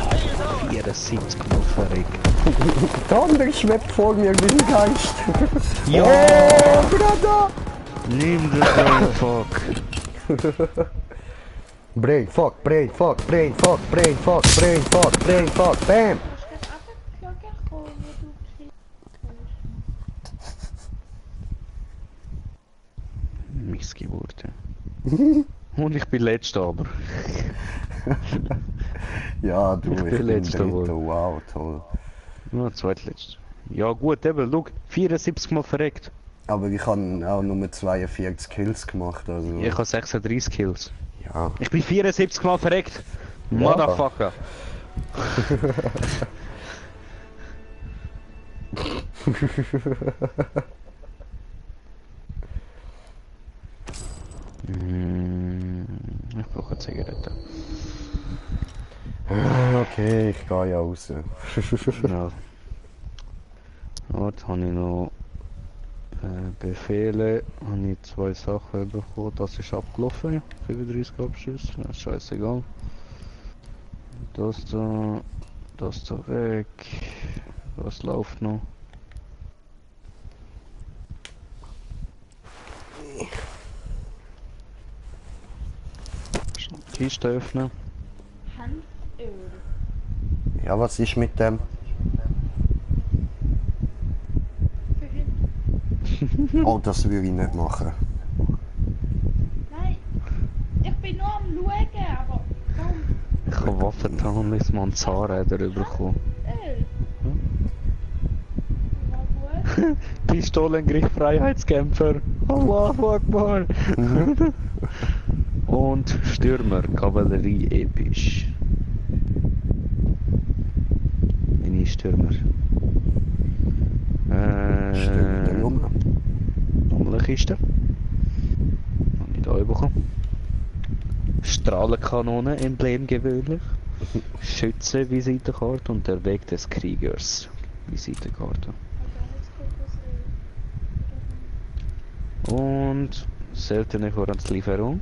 Stay is ours! 74 mal verreckt. Der andere schwebt vor mir wie ein Geist. Ja! Oh, Bruder! Nimm das einfach! Brain fuck, brain fuck, brain fuck, brain fuck, brain fuck, brain fuck, bam! Du hast gerade einfach wo du gekriegt Missgeburt. Und ich bin letzter aber. Ja, du, ich bin letzter wohl. Dritter, wow, toll. Nur zweitletzter. Ja gut, eben, schau, 74 mal verreckt. Aber ich habe auch nur 42 Kills gemacht, also... Ich habe 36 Kills. Ja. Ich bin 74 mal verreckt. Motherfucker. Ich brauche eine Zigarette. Okay, ich gehe ja raus. Ja. Dort habe ich noch Befehle, habe ich 2 Sachen bekommen. Das ist abgelaufen, 35 Abschüsse, das ist scheißegal. Das da weg. Was läuft noch? Kiste öffnen. Hanföl. Ja, was ist mit dem? Für Hunde. Oh, das würde ich nicht machen. Nein. Ich bin nur am Schauen, aber komm. Ich habe Waffentarn bis man Zahnräder bekommen. Öl. War gut. Pistolengriff Freiheitskämpfer. Allahu Akbar. Und Stürmer, Kavallerie episch. Meine Stürmer. Stimmt, der Nummer. Nochmal eine Kiste. Habe ich da bekommen. Strahlenkanone, Emblem gewöhnlich. Schütze, Visitenkarte und der Weg des Kriegers. Visitenkarte. Und seltene Vorratslieferung.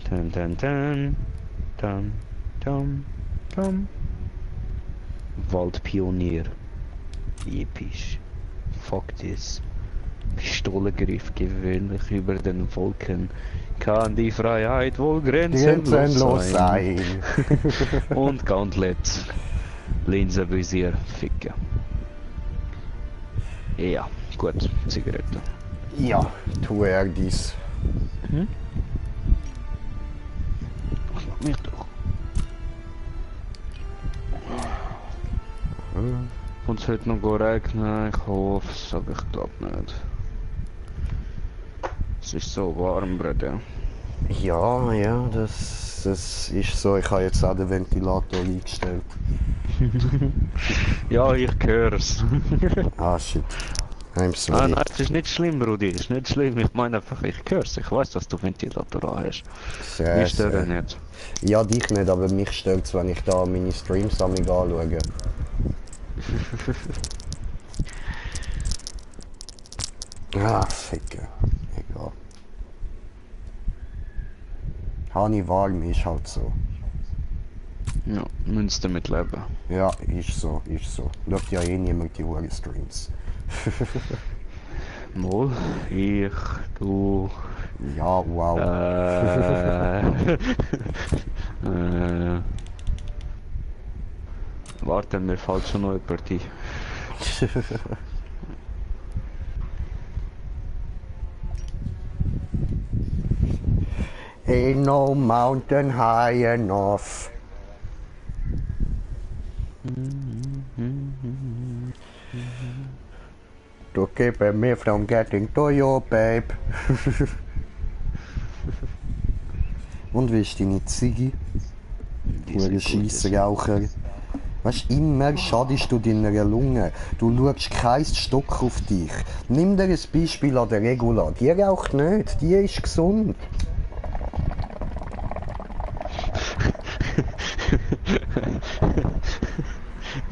Tan tan tan. Tan tan tan. Waldpionier. Episch. Fuck this. Pistolengriff gewöhnlich über den Wolken. kann die Freiheit wohl grenzenlos Grenzenlos sein. sein. Und Gauntlet. Linsenvisier ficken. Ja, gut, Zigarette. Ja, tu er dies. Schlag mich doch. Und es heute noch regnen, ich hoffe es, aber ich glaube nicht. Es ist so warm, Bruder. Ja, ja, das ist so. Ich habe jetzt auch den Ventilator eingestellt. Ja, ich hör's. Ah, shit. I'm Ah, sorry. nein, es ist nicht schlimm, Rudi, es ist nicht schlimm. Ich meine einfach, ich hör's. Ich weiß, dass du Ventilator an hast. Sehr, Mich stören sehr. nicht. Ja, dich nicht, aber mich stört es, wenn ich da meine Streams an mich anschaue. Ah, Ficker. Egal. Hani warm ist halt so. Ja, müsst damit leben. Ja, ist so, ist so. Schaut ja eh niemand die Uhr Streams. Mal, ich, du, Ja, wow. Warte, mir fällt schon noch eine Partie. Ain't no mountain high enough. To keep me from getting to you, babe. Und wie ist deine Ziggy? Du Scheissraucher. Weißt du, immer schadest du deiner Lunge. Du schaust keinen Stock auf dich. Nimm dir ein Beispiel an der Regula. Die raucht nicht, die ist gesund.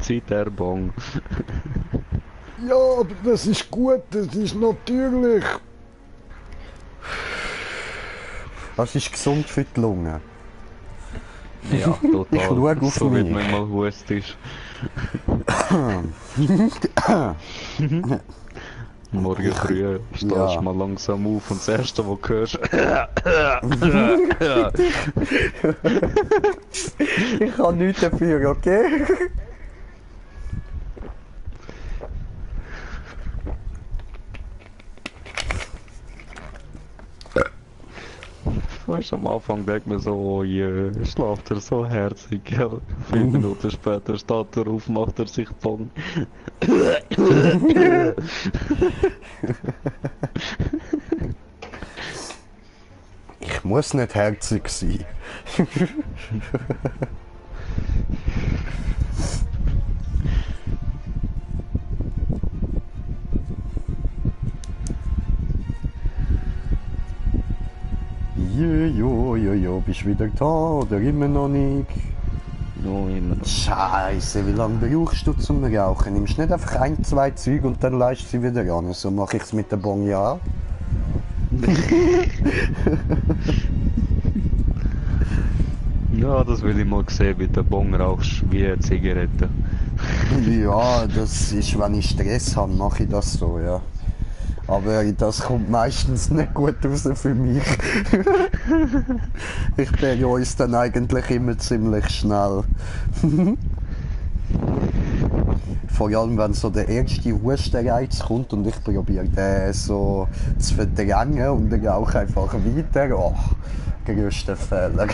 Zitterbong. Ja, aber das ist gut, das ist natürlich. Das ist gesund für die Lunge. Ja, total. Ich schau auf so wie mich. man mal hustig. Morgen früh stehst du Ja. mal langsam auf und das erste, was du hörst. Ich kann nichts dafür, okay? Weißt du, am Anfang denkt man so, oh je, schlaft er so herzig. Ja, 5 Minuten später steht er auf, macht er sich Pong. Ich muss nicht herzig sein. Jo, bist wieder da oder immer noch nicht? No, immer noch. Scheiße, wie lange brauchst du zum Rauchen? Nimmst du nicht einfach ein, zwei Züge und dann leist du sie wieder an? So mache ich es mit der Bon ja. Ja, das will ich mal sehen, wie der Bong rauchst, wie eine Zigarette. Ja, das ist, wenn ich Stress habe, mache ich das so, ja. Aber das kommt meistens nicht gut raus für mich. Ich bereue es dann eigentlich immer ziemlich schnell. Vor allem, wenn so der erste Hustenreiz kommt und ich probiere den so zu verdrängen und dann auch einfach weiter. Oh, größter Fehler.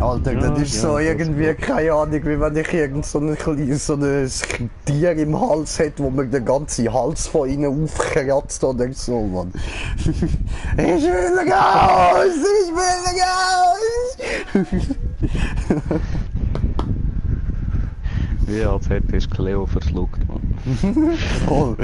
Alter, Ja, das ist ja, so das irgendwie, gut. keine Ahnung, wie wenn ich irgend so ein kleines Tier im Hals hätte, wo mir den ganzen Hals von innen aufkratzt oder so, Mann. Ich will raus! Ich will raus! Wie als hätte ich Cleo verschluckt, man. Voll.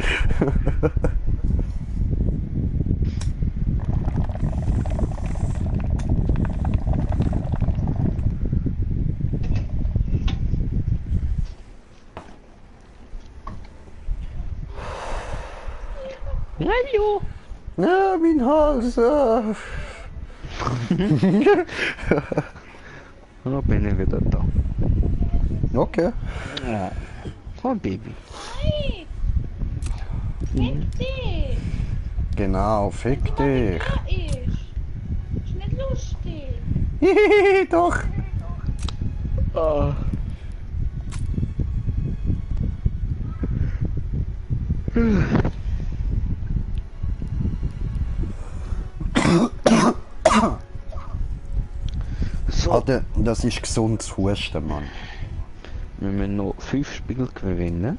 Hallo! Ja, mein Hals. Ja, bin ich wieder da. Okay. Ja. Oh, Baby. Hey! Fick dich! Genau, fick dich. Da ist. Ist nicht lustig. Hihihi, doch. Ah. So, Alter, das ist gesundes Husten, Mann. wir müssen noch 5 Spiele gewinnen.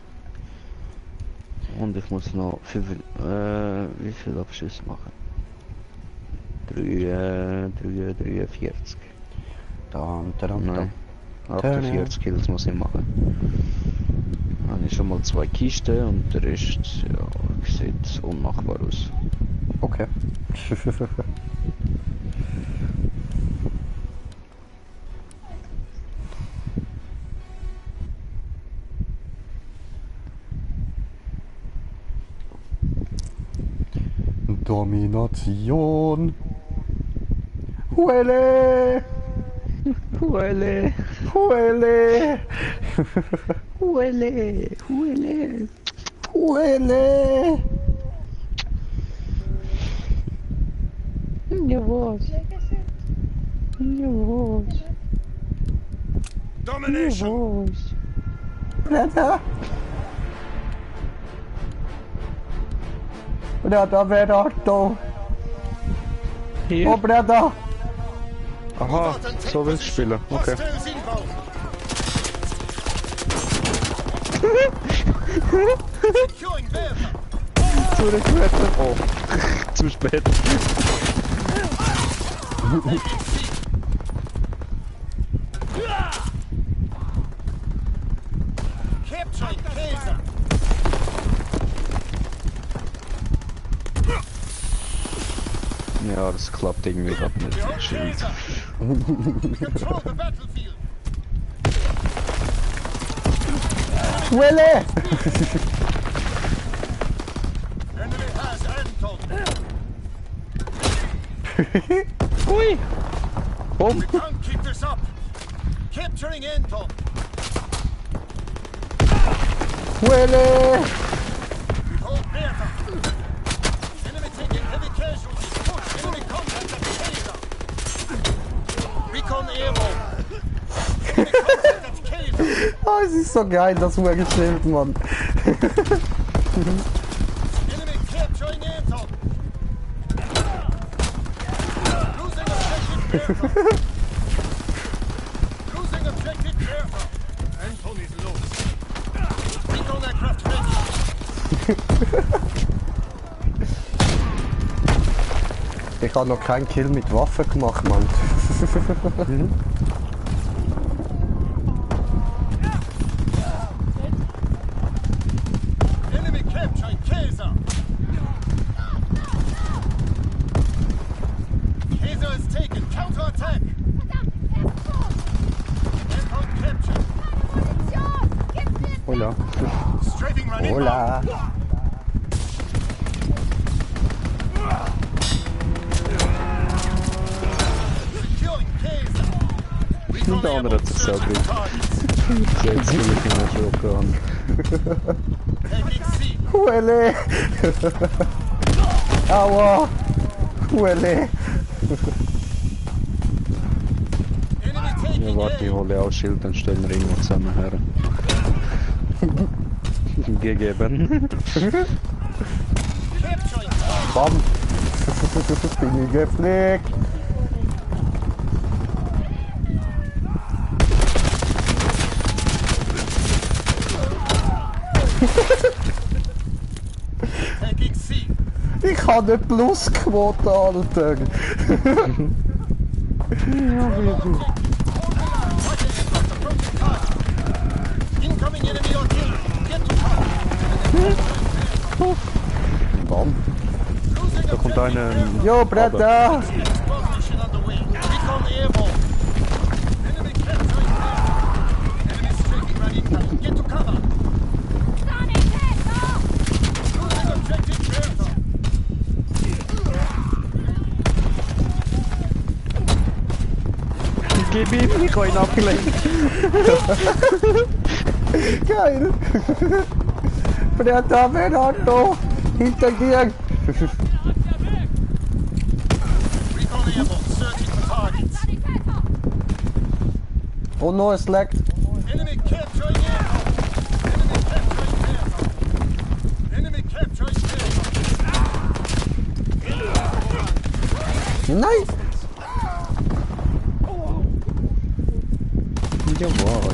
Und ich muss noch 5, wie viel Abschüsse machen? 43. Nein, 48 Kills muss ich machen. Dann habe ich schon mal 2 Kisten und der Rest, ja, sieht unmachbar aus. Okay. Domination. Huele! Huele! Huele! Huele! Huele! Huele! Ja was? Ja was? Domination! Was? Blätter! Blätter, Blätter! Hier? Oh, Blätter! Aha, so willst du spielen. Okay. Hostiles inbound! Securing Bertha! Zurückretten. Oh, zu spät. Capturing Kaiser! Ja, das klappt irgendwie gerade nicht. We hold Schild. Kaiser! Control the battlefield! Huele! Enemy has Anton! Ui! Bumm! We can't keep this up! Capturing Anton! Huele! We hold Bertha! Enemy taking heavy casualties! Push! Enemy contact at Kaiser! Recon airborne! Enemy contact at Kaiser! Oh, es ist so geil, das Huele-Schild, Mann. Enemy capturing Anton! Losing objective Bertha! Losing objective Bertha! Anton is lost! Recon aircraft ready! Ich habe noch keinen Kill mit Waffen gemacht, Mann. Enemy capturing Kaiser! Kaiser is taken! Counter-attack! Anton captured! Hola. Strafing run inbound! Hola! Securing Kaiser! Recon Der andere hat sich airborne, selber searching targets! Jetzt will ich ihn schon an. Taking C! Huele! Aua! Huele! Enemy taking Ja, warte, ich A! hole auch Schild, dann stellen wir irgendwo zusammen her. Gegeben. Capturing Bam! Bin ich gepflegt! taking C! Ich habe eine Plusquote, Alter! Incoming enemy artillery! Get to cover! Bam! Losing Da kommt objective einer. Jo, Blätter! Exposition underway! Recon airborne! Enemy capturing Bertha! Enemy strafing run incoming! Get to cover! Losing objective Bertha! Gib ihm, ich habe ihn abgelenkt. Geil! Blätter, Bernardo! Hinter dir! Oh no, es leckt. Enemy capturing aircraft. Enemy capturing aircraft. Nein! Jawohl.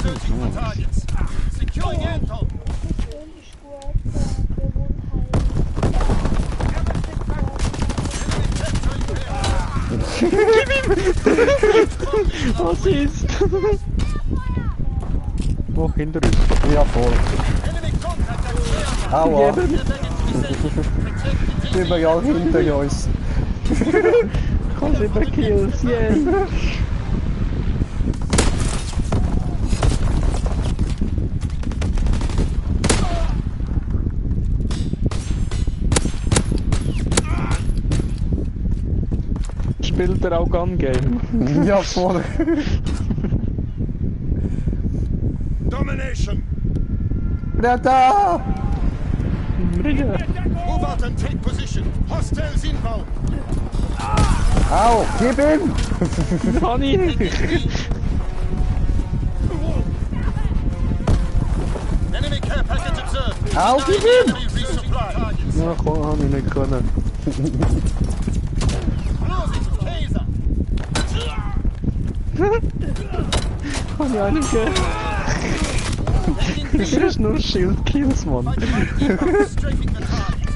Searching for targets. Securing Anton. Persönlich gut, wir wohnen Was ist? Wo hinter uns? Ja, voll. Enemy contact at Aircraft. Aua. Protect Überall hinter uns. Kannst über Kills, yeah! Spielt er auch Gun-Game? Ja, voll. Domination. Der da! Move out and take position. Hostiles inbound. Au, gib ihm! Honey! Enemy care package observed. Au, gib ihm! Enemy resupply. Targets. Ja, komm, hab ich nicht können. Close it. Taser. Hab ich einen gegeben. Das ist nur Shield-Kills, Mann. By inbound. Strafing the target.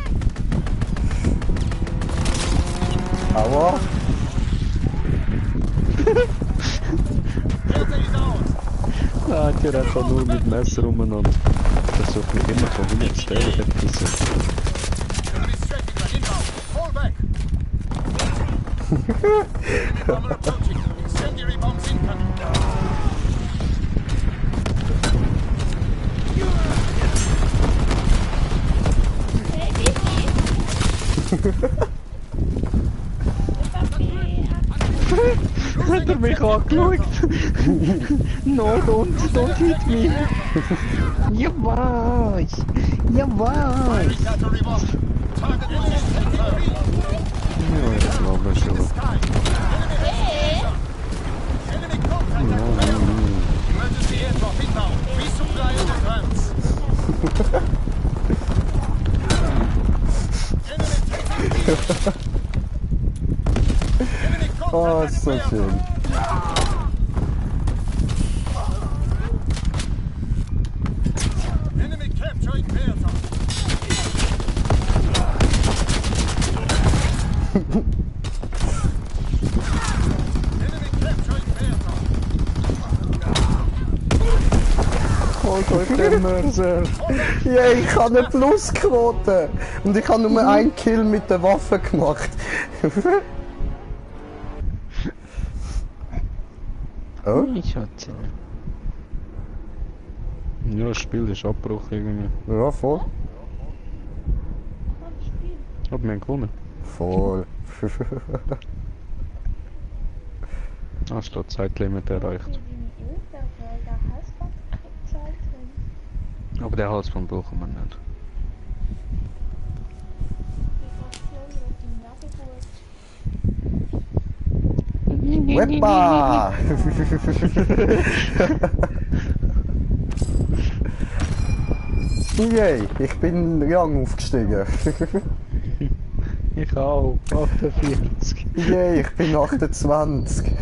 Aua! Delta is ours. Da hat er einfach nur mit Messer umeinander. Versucht mich immer von hinten zu stellen, wenn ich das so. Enemy strafing the inbound. Fall back. Bomber approaching. Incendiary bombs incoming. Hat er mich angeschaut? No, don't hit me! Ja weiß! Ja weiß! Cavalry bomb. Target position confirmed. Ja, ich glaube schon. Enemy contact at Aircraft. Emergency airdrop inbound. Resupply in advance. Enemy taking. Enemy Oh, contact ist so at schön. Enemy capturing Delta. Enemy capturing Delta. Holt euch den Mörser! Ja, ich habe eine Plusquote! Und ich habe nur einen Kill mit der Waffe gemacht. Oh? Ich hatte. Ja, das Spiel ist Abbruch irgendwie. Ja, voll. Hab mir gewonnen. Voll. Ah, steht Zeitlimit erreicht. Aber den Halsband brauchen wir nicht. Weppa! Yay, ich bin Rang aufgestiegen. Ich auch, 48. Yay, ich bin 28.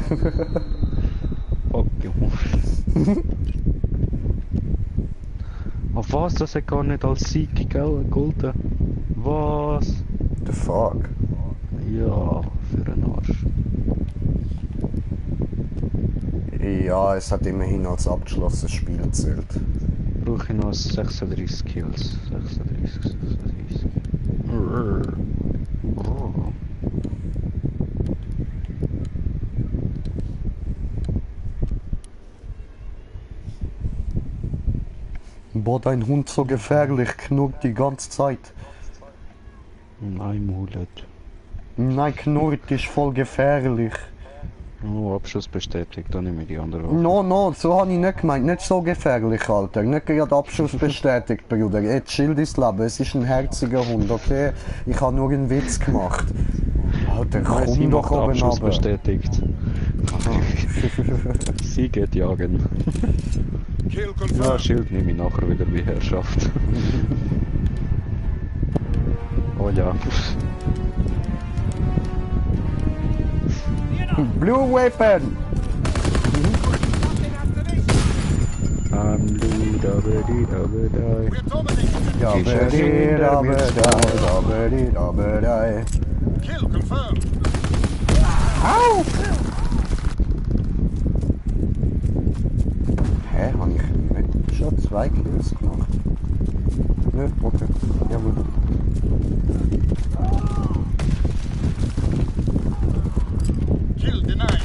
Fuck you. Auf was? Das hat gar nicht als Sieg gegolten. Was? The fuck? Ja, für einen Arsch. Ja, es hat immerhin als abgeschlossenes Spiel gezählt. Brauche ich noch 36 Kills. 36. Boah, dein Hund so gefährlich, knurrt die ganze Zeit. Nein, Mulet. Nein, knurrt ist voll gefährlich. Oh, Abschuss bestätigt, dann nehme ich die andere Waffe. No, so habe ich nicht gemeint. Nicht so gefährlich, Alter. Nicht gerade Abschuss bestätigt, Bruder. Jetzt chill dein Leben. Es ist ein herziger Hund, okay? Ich habe nur einen Witz gemacht. Alter, Nein, sie komm doch macht oben Abschuss runter. bestätigt. Sie geht jagen. Kill Ja, confirmed. Schild nehme ich nachher wieder bei Herrschaft. Oh ja. Blue Weapon! Ludabedi-dabedi. We're dominating. Ja, dabedi. Kill confirmed. Au! Hä, hab ich nicht schon 2 Kills gemacht? Ne, okay. Jawohl. Kill denied.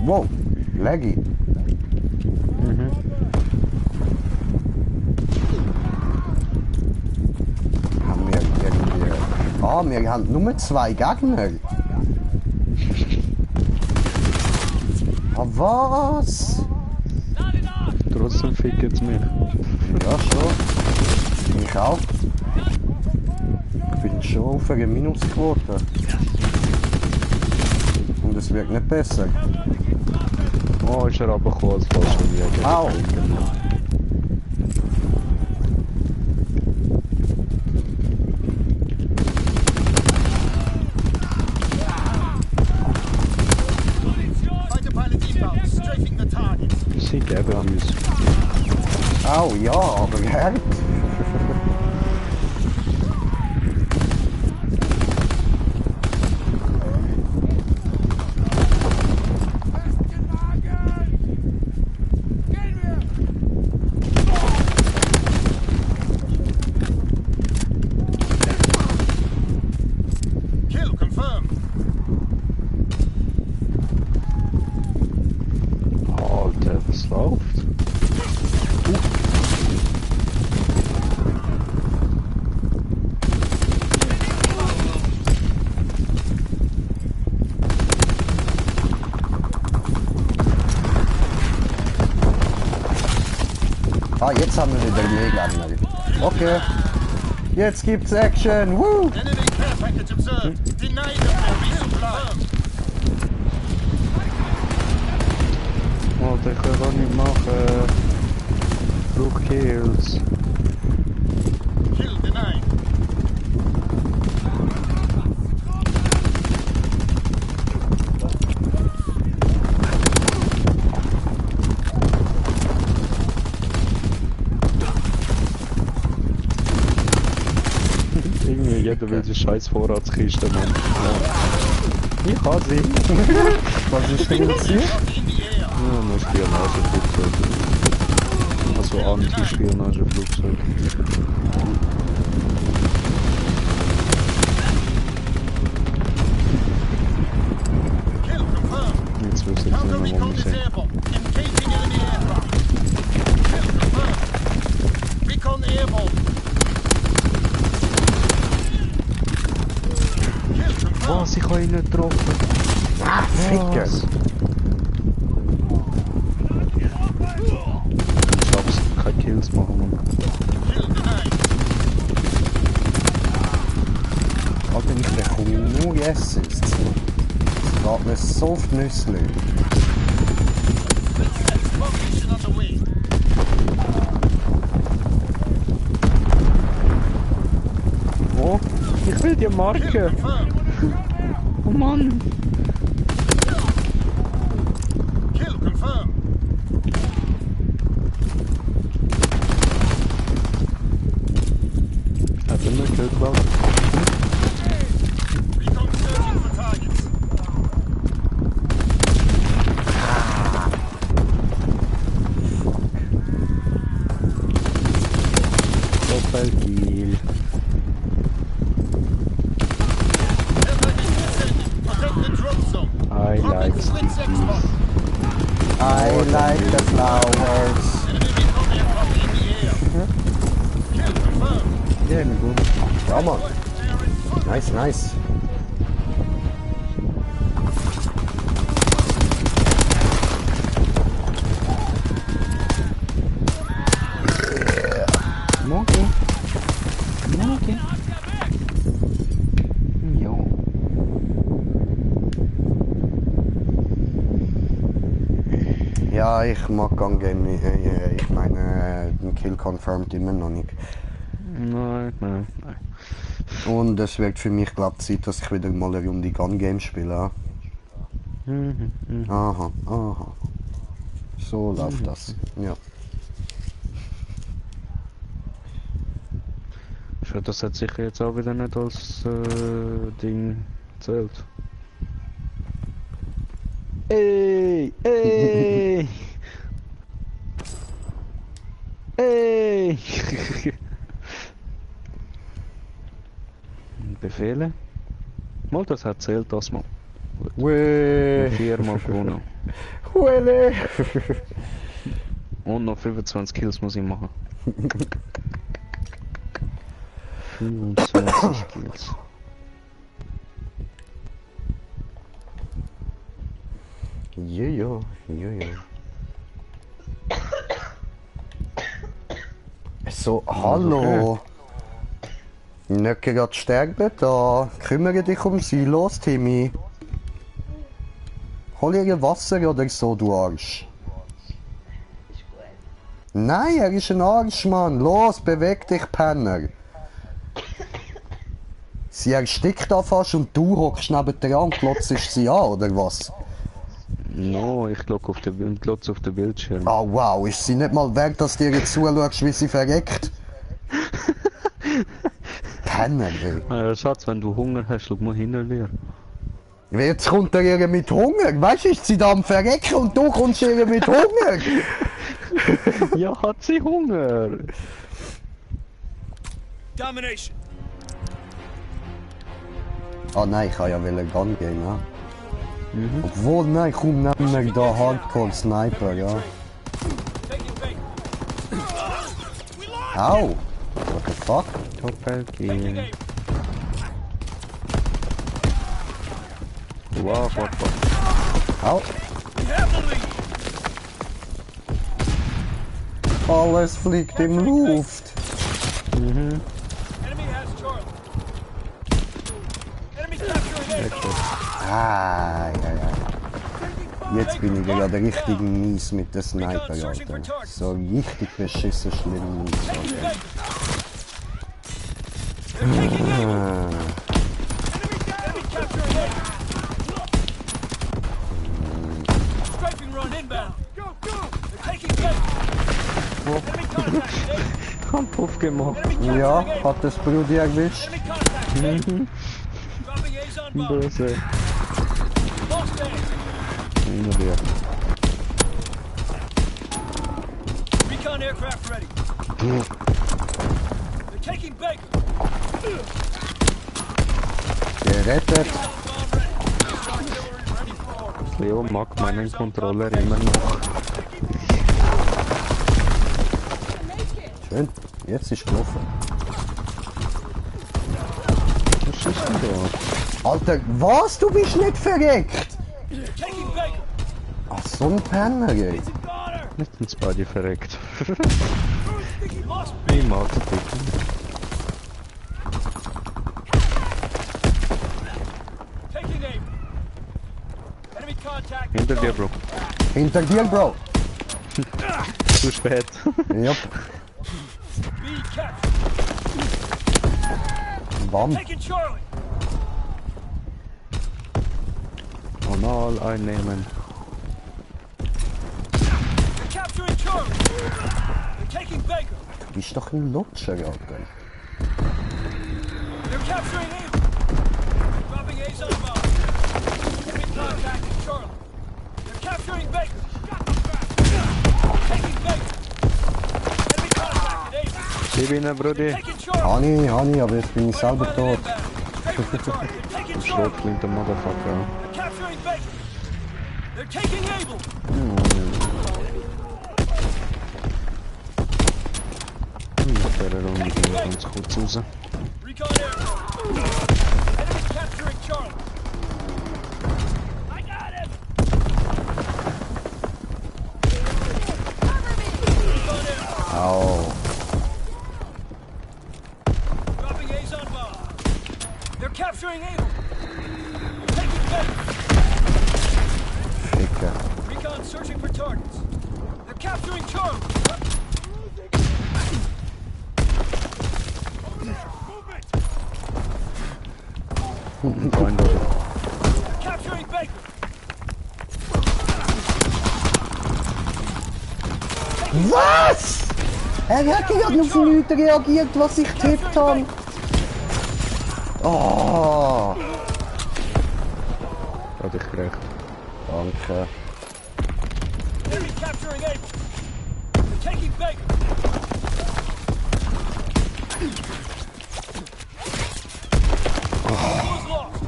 Wow, laggy. Haben wir irgendwie... Ah, wir haben nur 2 Gegner. Ah, was? Trotzdem fickt's mich. Ja, schon. Ich auch. Ich bin schon auf eine Minusquote. Und es wird nicht besser. Oh, ist er runtergekommen als Fallschirmjäger. Au! Fighter pilot inbound, strafing the target. Sie geben uns. Au, ja, aber hart. Kill confirmed. Alter, was läuft? Ah, jetzt haben wir wieder mehr Gegner. Okay. Jetzt gibt's Action. Woo! Enemy care package observed. Denied of their resupply. Alter, ich kann gar nicht machen. Flugkills. Kill denied. Irgendwie jeder will die scheiß Vorratskiste, Mann. Ja. Ich kann sie. Was ist denn jetzt hier? In the air. Ja, nur Spionageflugzeug. Also Anti-Spionageflugzeug. Kill confirmed. Jetzt wissen Counter wir nicht mehr, wo recon wir is sind. airborne. Engaging enemy aircraft. Kill confirmed. Recon airborne. Kill confirmed. Was? Ich habe ihn nicht getroffen. Ficker. Was? Ich schaff's, keine Kills machen, Mann. Kill denied. Alter, ich bekomme nur Assists. Es geht mir so auf die Nüsse. Smoke mission on the way. Oh, ich will die Kill Marke. confirmed. Oh Mann. Kill confirmed. Hat er nicht gehört, glaube ich. Recon searching for targets. Doppelkill. Air package descending. Protect the drone zone. I like Dropping Switz stickies. X-Box. I like the flowers. Enemy recon aircraft in the air. Kill confirmed. Ja, mir gut. Ja, Mann. Nice, nice. Okay. Okay. Ja, ich mag Gun Game nicht. Ich meine, den Kill confirmed immer noch nicht. Nein. Und es wird für mich, glaube ich, Zeit, dass ich wieder mal eine Runde Gun Game spiele. Aha. So läuft das. Ja. Schon, das hat sicher jetzt auch wieder nicht als Ding zählt. Ey! Befehle? Mal, das hat zählt das mal. Wee. 4-mal gewonnen. Huele. Und noch 25 Kills muss ich machen. 25 Kills. Jojo. So, hallo. Nicht gerade sterben da. Kümmere dich um sie. Los, Timmy. Hol ihr Wasser oder so, du Arsch. Nein, er ist ein Arsch, Mann. Los, beweg dich, Penner. Sie erstickt da fast und du hockst neben der und glotzt sie an, oder was? No, ich glotze auf den Bildschirm. Oh wow, ist sie nicht mal wert, dass du ihr jetzt zuschaust, wie sie verreckt? Penner, ey. Schatz, wenn du Hunger hast, schau mal hinter dir. Jetzt kommt er ihr mit Hunger. Weißt du, ist sie da am Verrecken und du kommst ihr mit Hunger? Ja, hat sie Hunger? Domination. Ah nein, ich kann ja wieder Gun gehen, ja. Obwohl, nein, komm, nimm mir da Hardcore Sniper, ja. Taking Baker. Au! What the fuck? Doppelkill. Taking Wow, what? Au! We have the lead. Alles fliegt in Luft. Enemy has Charlie. Enemy capturing A. Ah, ja. Jetzt bin ich gerade richtig mies mit der Sniper, Alter. So richtig beschissen schlimm mies, Taking Alter. Baker. They're taking A. Enemy capturing A. Strafing run inbound. Go. They're taking Baker. Enemy contact A. Kampf gemacht. Enemy Ja, capturing A. hat das Brudi erwischt? Enemy contact A. Dropping A's on bomb. Böse. Lost A. Hinter dir. Recon aircraft ready. They're taking Baker. Gerettet. Bomb ready. Artillery ready for orders. Leo mag meinen Controller immer noch. Schön. Jetzt ist gelaufen. Was ist denn da? Alter, was? Du bist nicht verreckt? Taking Baker. Ach, so ein Penner, ey. Goner. Nicht ins Body verreckt. Lost Ich mag es bitte. taking aim. Enemy contact. Hinter dir, Bro. Hinter dir, Bro. Zu spät. Jupp. B captured. Bam. Taking Charlie. Normal einnehmen. They're capturing Charlie. They're taking Baker. Du bist doch ein Lutscher, Alter. They're capturing A. Dropping A's on bomb. Enemy contact in Charlie. They're capturing Baker. Taking Baker. Enemy contact at A. Ich bin ein Brudi. Taking Charlie. Hani, aber jetzt bin ich selber tot. Straight for the target. They're taking Charlie. Schrot klingt der Motherfucker. They're capturing Baker. They're taking Able. Nach dieser Runde gehen wir ganz kurz raus. Recon aircraft. Enemy capturing Charlie. I got him. Recon aircraft. Au. Dropping A's on bomb. They're capturing Able. Taking Baker. Ficker. Recon searching for targets. They're capturing Charlie. Freunde. They're capturing Baker. Was? Er hat gerade auf nichts reagiert, was ich getippt habe. Oh. Hat ich gerecht. Danke. Enemy capturing Able. They're taking Baker. Who's lost?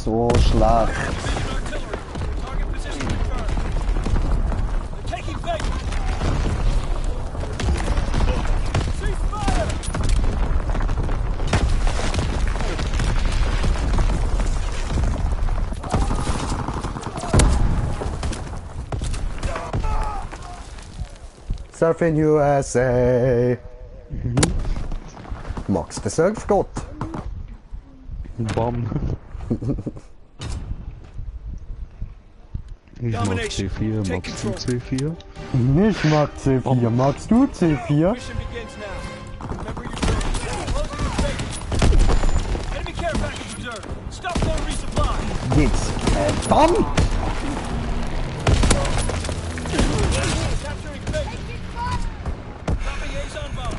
So schlecht. Division artillery. Target position confirmed. They're taking Baker. Cease fire! Surfing USA. Max der Surfgott. Bam. Ich mag Domination. C4, Take magst du control. C4? Ich mag C4. Magst du C4? Mission begins now. Remember your training. Closing the Baker. Enemy care package observed. Stop no resupply. Jetzt. Verdammt! Capturing Baker. Dropping Ace on bomb.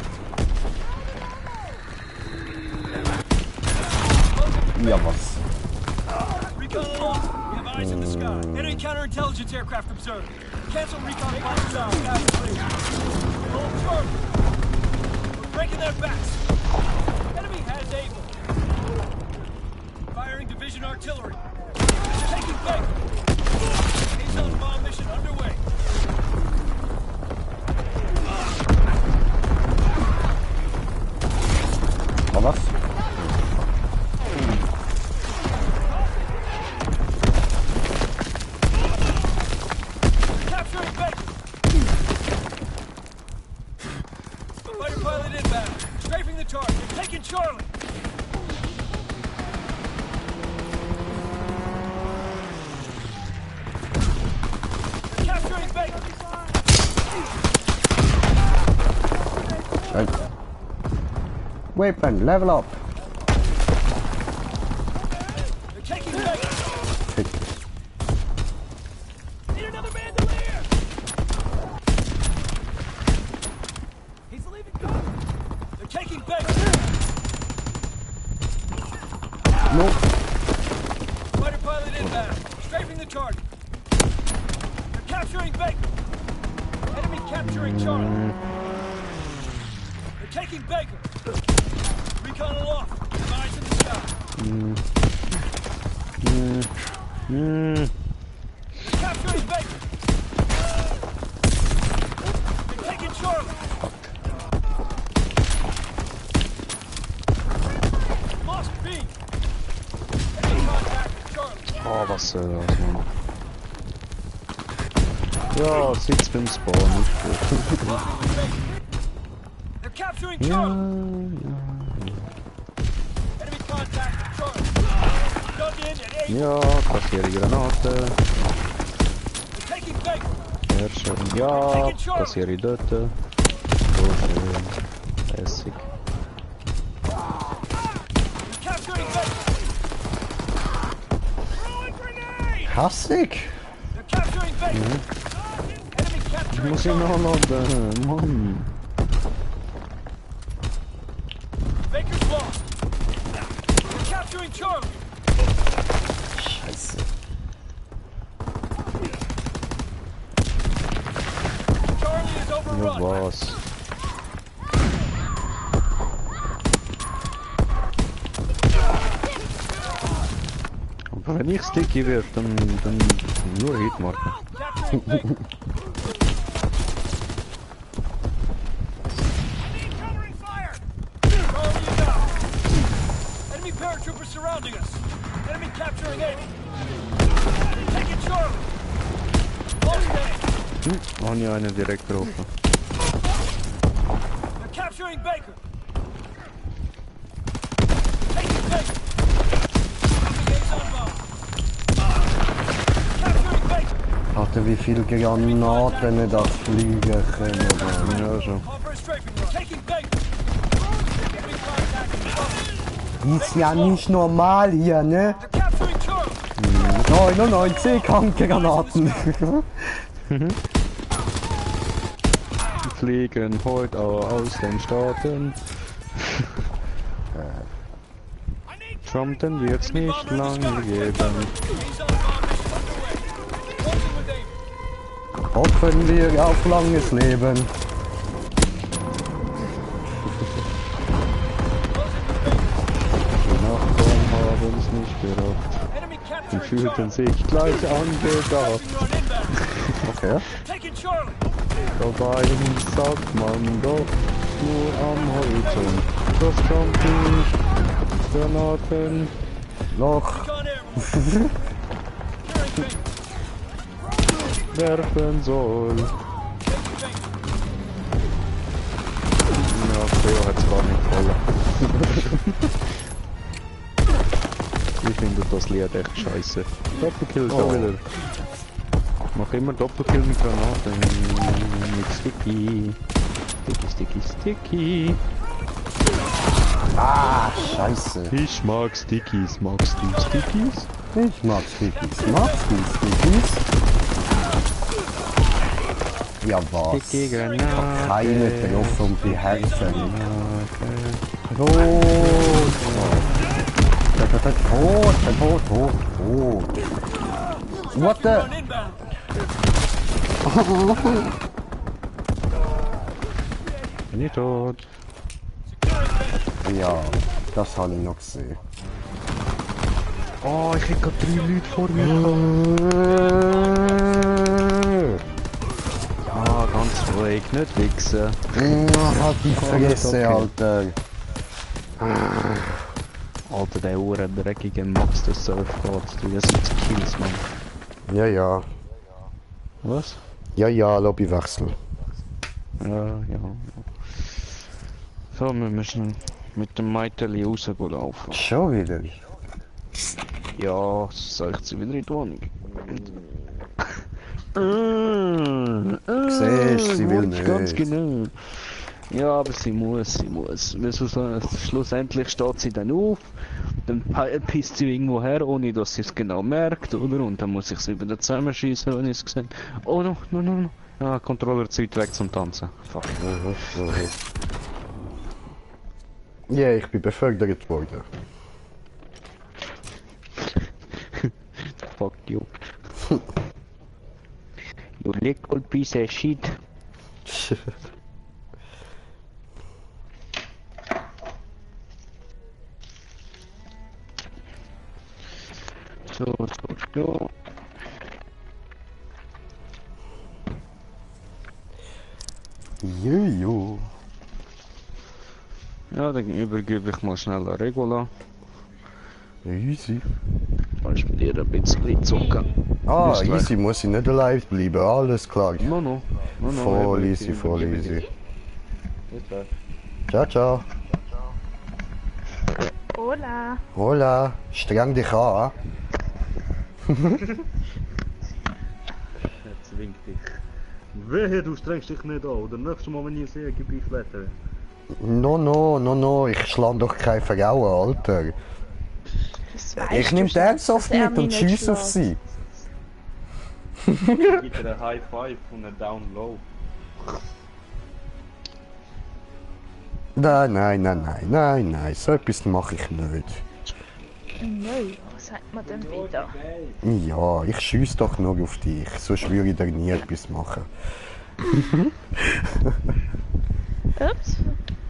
Ja, was? Recon aloft. We have eyes in the sky. Enemy counterintelligence aircraft observed. Cancel recon bombs down. Pass clear. Hold firm. We're breaking their backs. Enemy has Able. Firing division artillery. Taking Baker. Ace on bomb mission underway. Was? Capturing Baker. Fighter pilot inbound. Strafing the target. Taking Charlie. Capturing Baker. Right. Weapon, level up. They're taking Baker. Tick. Need another bandolier. He's leaving cover. They're taking Baker. No. Fighter pilot inbound. Strafing the target. They're capturing Baker. Enemy capturing Charlie. They're taking Baker. Recon aloft. Have eyes in the sky. They're capturing Baker. They're taking Charlie. Lost B. Enemy contact with Charlie. Oh, was soll das, Mann? Ja, sitzt beim Spawn, nicht gut. They're capturing Ja, Charlie. ja. Enemy contact with Charlie. Dug in at 8. Ja, kassiere Granate. They're taking Baker. Sehr schön. Ja, kassiere ich dort. So schön. Lässig. They're capturing Baker. Throwing grenade. Hassig. They're capturing Baker. Enemy Ich capturing muss ihn Charlie. nachladen, Mann. Baker's lost. They're capturing Charlie. Scheiße. Charlie is Ja, overrun. was? Aber wenn ich sticky werde, dann nur Hitmarken. Capturing Baker. Covering fire. Charlie is out. Enemy paratroopers surrounding us. Enemy capturing A. Taking Charlie. Lost A. Habe ich einen direkt getroffen. They're capturing Baker. Taking Baker. Dropping Ace on bomb. Capturing Baker. Hat Alter, wie viele Granaten das fliegen können. Ja, schon. Call for a strafing. We're taking bait. Enemy contact. Ist ja nicht normal hier, ne? They're capturing Charlie. 99 Handgranaten. Fliegen heute auch aus den Staaten. Trumpton wird's nicht lange geben. He's on our mission underway. Closing with aim. Hoffen wir auf langes Leben. Die Nachbarn haben's nicht gerafft Enemy und capturing fühlten Charlie. sich gleich angedacht. Run inbound. Okay. Taking Charlie. Dabei sagt man doch nur am Horizont. Das Trumpton Granaten. Loch. Gone airborne. Securing bait. Werfen soll. Taking bait. Ja, Theo hat's gar nicht voll. Ich finde das Lied echt scheiße. Doppelkill, Oh. schon wieder. Ich mach immer Doppelkill mit Granaten. Mit Sticky. Sticky, sticky, sticky. Ah, scheiße. Ich mag Stickies. Magst du Stickies? Ich mag Stickies. Magst du Stickies? Ja, was? Sticky Granate. Keine Treffer um die Herzen. Tot. Tot. What the? Run inbound. Bin ich tot? Ja, das habe ich noch gesehen. Oh, ich hätte gerade 3 Leute vor mir. Ah, ganz ruhig, nicht wichsen. Halt die Fresse, Alter. Alter, der dreckige Max, der Surfboard, du, das sind Kills, Mann. Ja. Was? Ja, Lobbywechsel. Ja. So, wir müssen mit dem Meiteli rauslaufen. Schon wieder? Ja, soll ich sie wieder in die Wohnung? Siehst, sie will Ganz nicht. genau. Ja, aber sie muss. Weil schlussendlich steht sie dann auf, dann pisst sie irgendwo her, ohne dass sie es genau merkt, oder? Und dann muss ich sie wieder zusammenschießen, wenn ich es gesehen. Oh no. Ah, Controller zieht weg zum Tanzen. Fuck. Ja, ich bin befördert worden. Fuck you. You little piece of shit. So. Jojo. Ja, dann übergebe ich mal schnell an Regula. Easy. Kannst mit ihr ein bisschen zocken. Ah, Bis gleich. easy, muss ich nicht alive bleiben, alles klar. No. Voll easy, voll easy. Ciao. Hola. Hola, streng dich an. Jetzt winkt dich. Wehe, du strengst dich nicht an, oder nächstes Mal, wenn ich sehe, gebe ich Flatter. No, ich schlag doch keine Frauen, Alter. Das weißt Ich du nehm schon, den Airsoft dass er mit und mich nicht schieß auf schlägt. sie. Gib dir ein High Five und ein Down Low. Nein, so etwas mache ich nicht. Nein, was sagt man denn wieder? Ja, ich schieß doch nur auf dich, sonst würde ich dir nie etwas machen. Ups,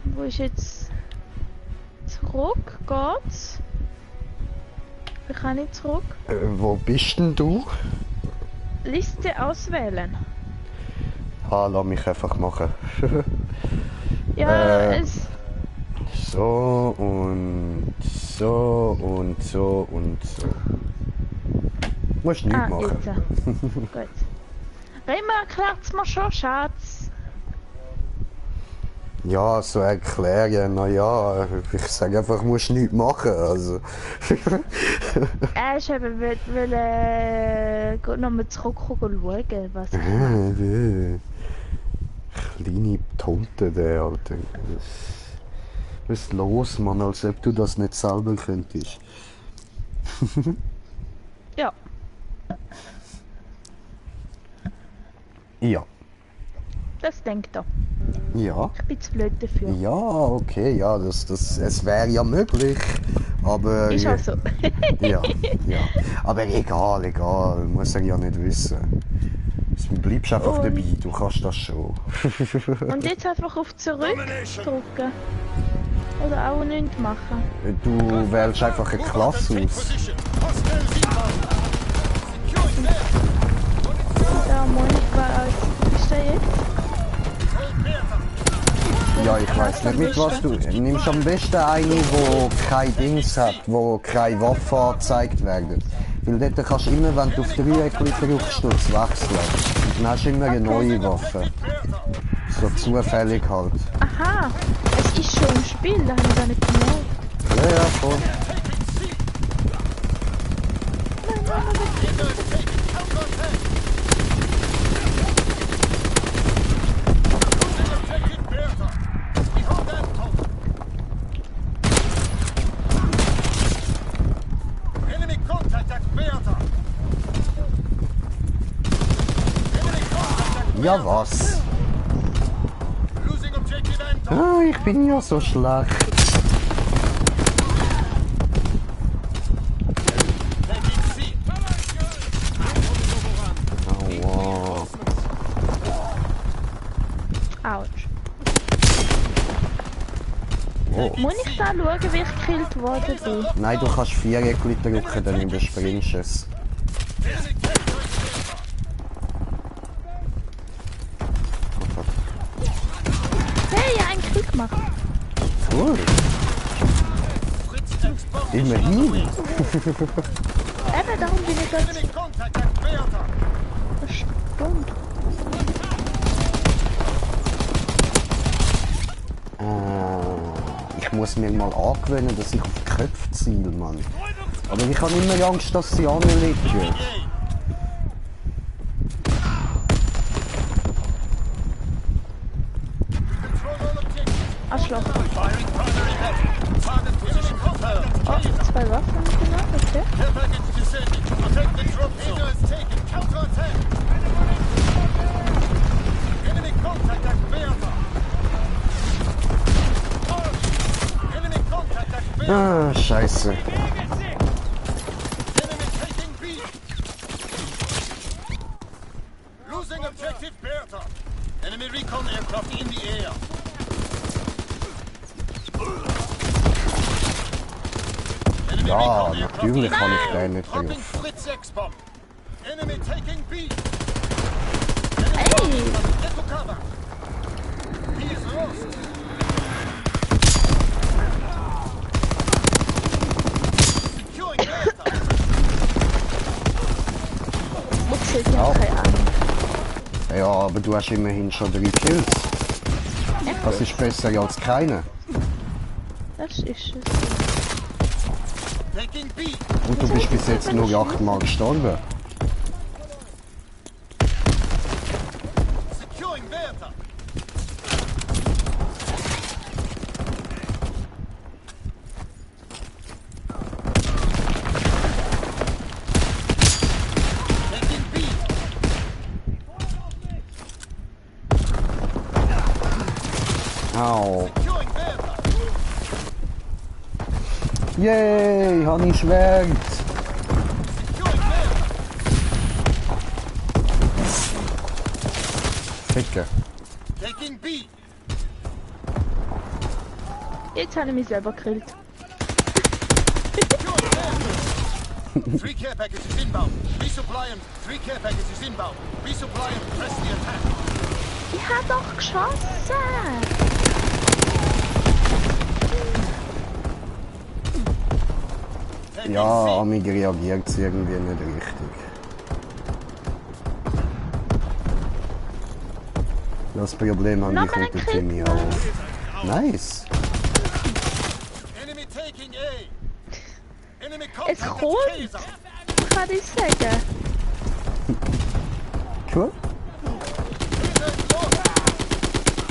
wo ist jetzt zurück? Geht's? Wie kann ich zurück? Wo bist denn du? Liste auswählen. Lass mich einfach machen. Ja, es. So und so und so und so. Musst nichts Ah, machen. jetzt. Gut. Rima erklärt's mir schon, Schatz. Ja, so erklären, naja, ich sage einfach, musst nichts machen, also. Er ist eben, nochmal zurückkommen schauen, was ich mache. Kleine Tonte, der, Alter. Was ist los, Mann, als ob du das nicht selber könntest. Ja, Ja. das denkt er. Ja. Ich bin zu blöd dafür. Ja, okay, ja, es wäre ja möglich, aber... Ist auch so. Ja, ja. Aber egal, muss er ja nicht wissen. Du bleibst einfach Und- dabei, du kannst das schon. Und jetzt einfach auf zurück drücken. Oder auch nichts machen. Du wählst einfach eine Klasse aus. Position. Hostiles inbound. Securing there. Da muss ich was ist der jetzt? Hold Bertha. Ja, ich weiß nicht mit was du. Nimmst am besten eine, wo kein Dings hat, wo keine Waffen angezeigt werden. Weil dort kannst du immer, wenn du auf Dreieck drückst, das wechseln. Dann hast du immer eine neue Waffe. So zufällig halt. Aha, es ist schon im Spiel, da habe ich gar nicht gemerkt. Ja, voll. Objective Bertha. We hold that point. Enemy contact at Bertha. Enemy contact at Ja, was? losing objective Anton. Ah, ich bin ja so schlecht. Taking C. Aua. Autsch. Oh. Muss ich da schauen, wie ich gekillt worden bin? Nein, du kannst Viereck drücken, dann überspringst du es. Hey, ich habe einen Krieg gemacht. Cool. Immerhin. Eben, darum bin ich ganz Enemy contact at Bertha. verstummt. Ich muss mir mal angewöhnen, dass ich auf die Köpfe ziele, Mann. Aber ich habe immer Angst, dass sie anlegen. Control all objectives. Arschloch. Firing primary heavy. Target position confirmed. Oh, 2 Waffen mitgenommen, okay. Care package descending. Protect the drop zone. Leader is taken. Counterattack. Enemy contact at Bertha. Enemy contact at Bertha. Ah, scheiße. Enemy taking B. Losing objective Bertha. Enemy recon aircraft in the air. Enemy Ja, recon aircraft natürlich in kann ich the air. den nicht Dropping treffen. Fritz X-Bomb. Enemy taking B. Hey! Get to cover. He is lost. Securing Bertha. Upsi, ich habe keine Ahnung. Ja, aber du hast immerhin schon 3 Kills. Das ist besser als keine. Das ist es. Taking B. Und du bist bis jetzt nur 8 Mal gestorben. Securing Bertha. Taking B. Au. Securing Bertha. Yay, hab ich Schwert. Securing Bertha. Ficke. Taking B. Jetzt habe ich mich selber gekillt. Securing Bertha. 3 care packages inbound. Resupply them. 3 care packages inbound. Resupply them. Press the attack. Ich habe doch geschossen! Taking Ja, C. Amig reagiert sie irgendwie nicht richtig. Das Problem habe ich Nochmal und der ein Krieg, Timmy Mann. auch. Nice. Enemy taking A. Enemy Es contact at kommt, Caesar. kann ich sagen. Cool. Caesar is lost.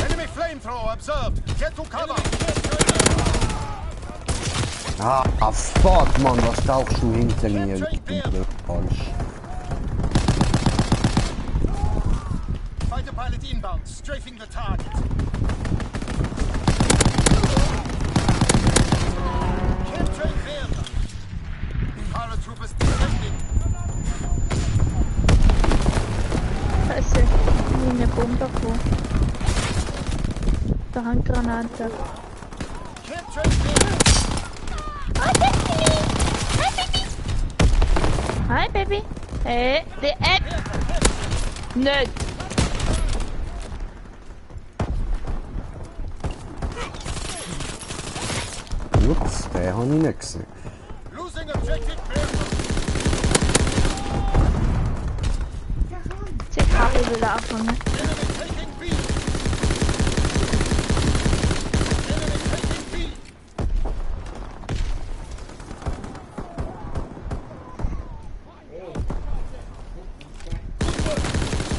Enemy flamethrower observed. Get to cover. Ah, fuck, Mann, was tauchst du hinter mir? Du Arsch. Fighter pilot inbound, strafing the target. Capture Werner. Paratroopers descending. Scheiße, wie eine Bombe gekommen. Da Handgranate. Capture Werner. Hi Baby. Hey, die App. Nicht. Ups, den habe ich nicht gesehen. Losing objective Werner. Sie kann ich wieder anfangen. Enemy taking B. Enemy taking B.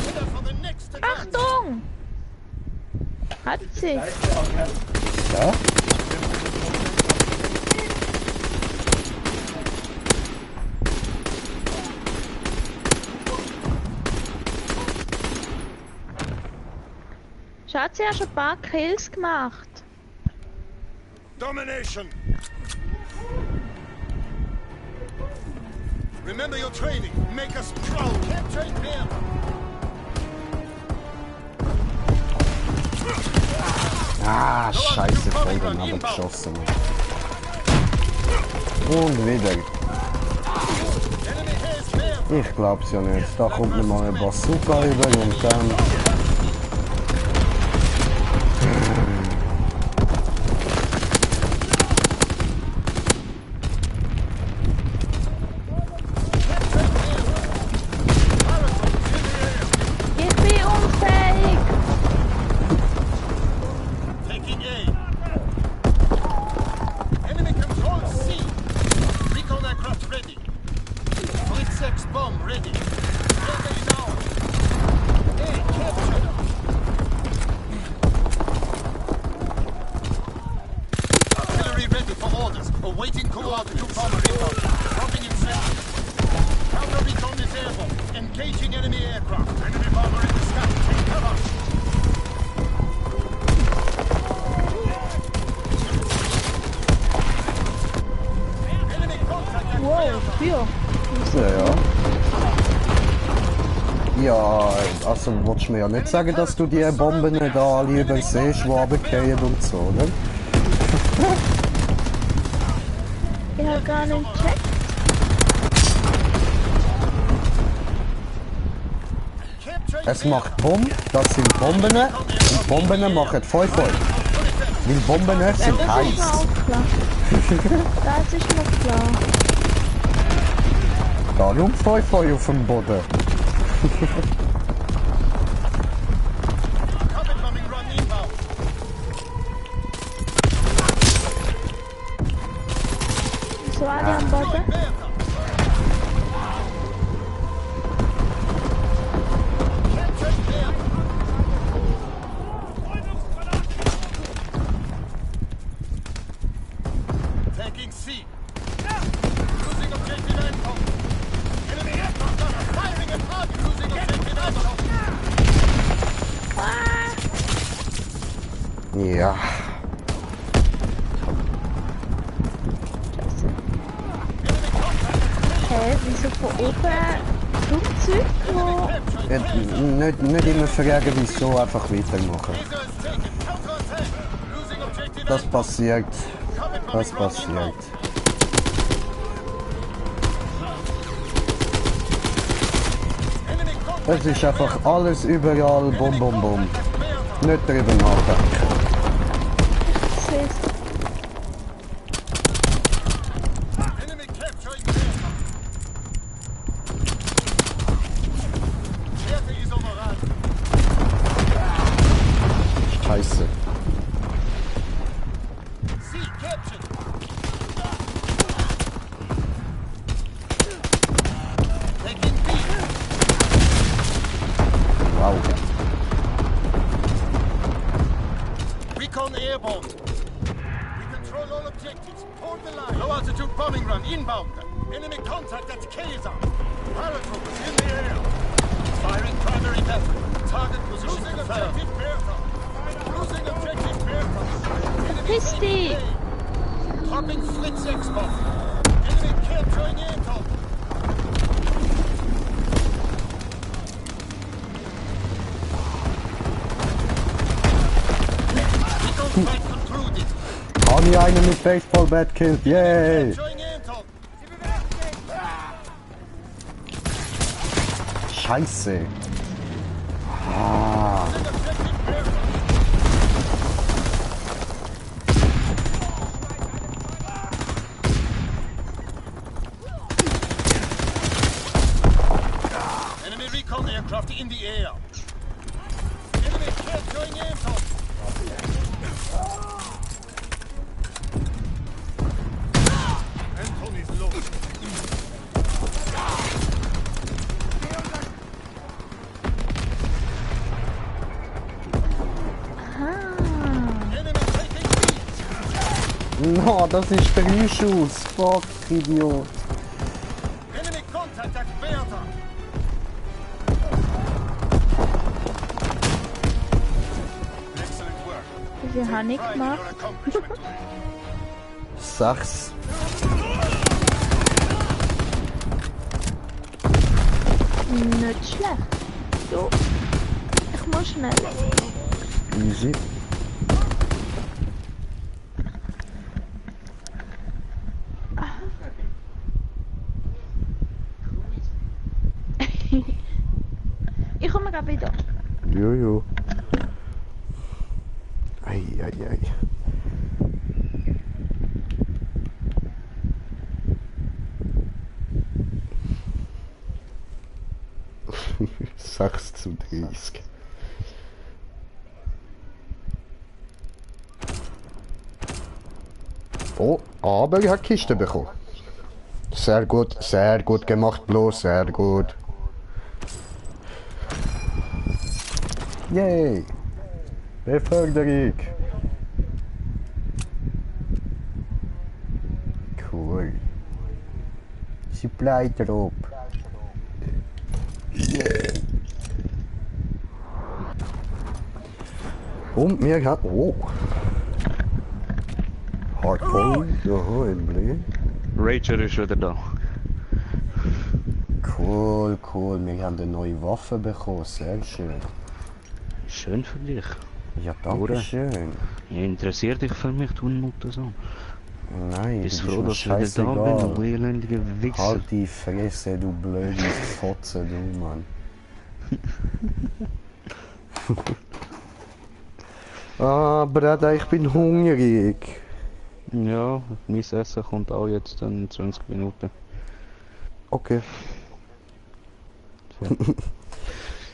Header for the next advance. Achtung! Hat sie. Ja? Schatz, sie hat schon ein paar Kills gemacht. Domination. Remember your training. Make us proud. Capture Werner. Ah, scheiße, voll daneben geschossen. Und wieder. Enemy has Werner. Ich glaub's ja nicht. Da kommt mir mal ein Bazooka rüber und dann... Ich bin unfähig. Taking A. Enemy control C. Recon aircraft ready. Fleet 6 bomb ready. Werner is out. A captured. Artillery ready for orders. Awaiting coordinates. New bomber inbound. Dropping in seconds. Counter recon is airborne. Engaging enemy aircraft. Enemy bomber in the sky. Take cover. Enemy contact at Wow, Werner. ja. Ja. Ja, also willst du mir ja nicht sagen, dass du die Bomben da alle übersehst, die runterfallen und so, oder? Ich habe gar nicht gecheckt. Capture Es macht Bomben, das sind Bomben und Bomben machen Feuer. Weil Bomben sind Das ist mir heiß. auch klar. Das ist mir klar. Darum Feuer auf dem Boden. Cover coming run inbound. So alle am Boden. Werner. Capture Werner. Taking C. Losing objective Anton. Enemy aircraft gunner firing at target. Losing objective Anton. Ja. Enemy contact. Hä, wieso von oben Flugzeug, wo... Nicht immer fragen, wieso, einfach weitermachen. Caesar is taken. Counterattack. Losing objective Das Anton. passiert. Cover Das coming run passiert. inbound. Enemy contact. Es ist einfach alles überall Bum Bum Bum. At Werner. Nicht drüber nachdenken. Siehst Enemy capturing Werner. Werte ist overrun. Scheiße. Pursuit bombing run inbound. Enemy contact at Kaiser. Paratroopers in the air. Firing primary battery. Target position confirmed. Losing objective Bertha. Verpiss dich! Dropping Fritz X-Bomb. Enemy capturing Anton. Fight concluded. Habe ich einen mit Baseball-Bat killt, yay! Capturing Anton. Scheiße! Ah, Losing objective Bertha. Enemy recon aircraft in the air. Enemy capturing Anton. Anton is low. Enemy taking B. no, das ist der Schuss, fuck, Idiot. Enemy contact at Bertha. Excellent work. Wie viel habe ich Pride in gemacht? your accomplishment. 6. Nicht schlecht. So. Ich muss schnell. Easy. Ich komme gerade wieder. Jojo. Ei, ei, ei. Sechs zu 30. Oh, aber ich habe Kiste bekommen. Sehr gut gemacht, bloß sehr gut. Yay! Beförderung! Cool. Supply Drop. Yay! Und wir haben... Oh! Hardpoint, aha, Emblem. Rager ist wieder da. Cool, cool. Wir haben eine neue Waffe bekommen. Sehr schön. Schön für dich. Ja, danke schön. Ja, interessiert dich für mich, du Mutter so? Nein, Bist du froh, bist dass mir ich wieder da bin, scheißegal. du eländiger Wichser. Halt die Fresse, du blöde Fotze, du Mann. Ah, Bruder, ich bin hungrig. Ja, mein Essen kommt auch jetzt in 20 Minuten. Okay. Ja.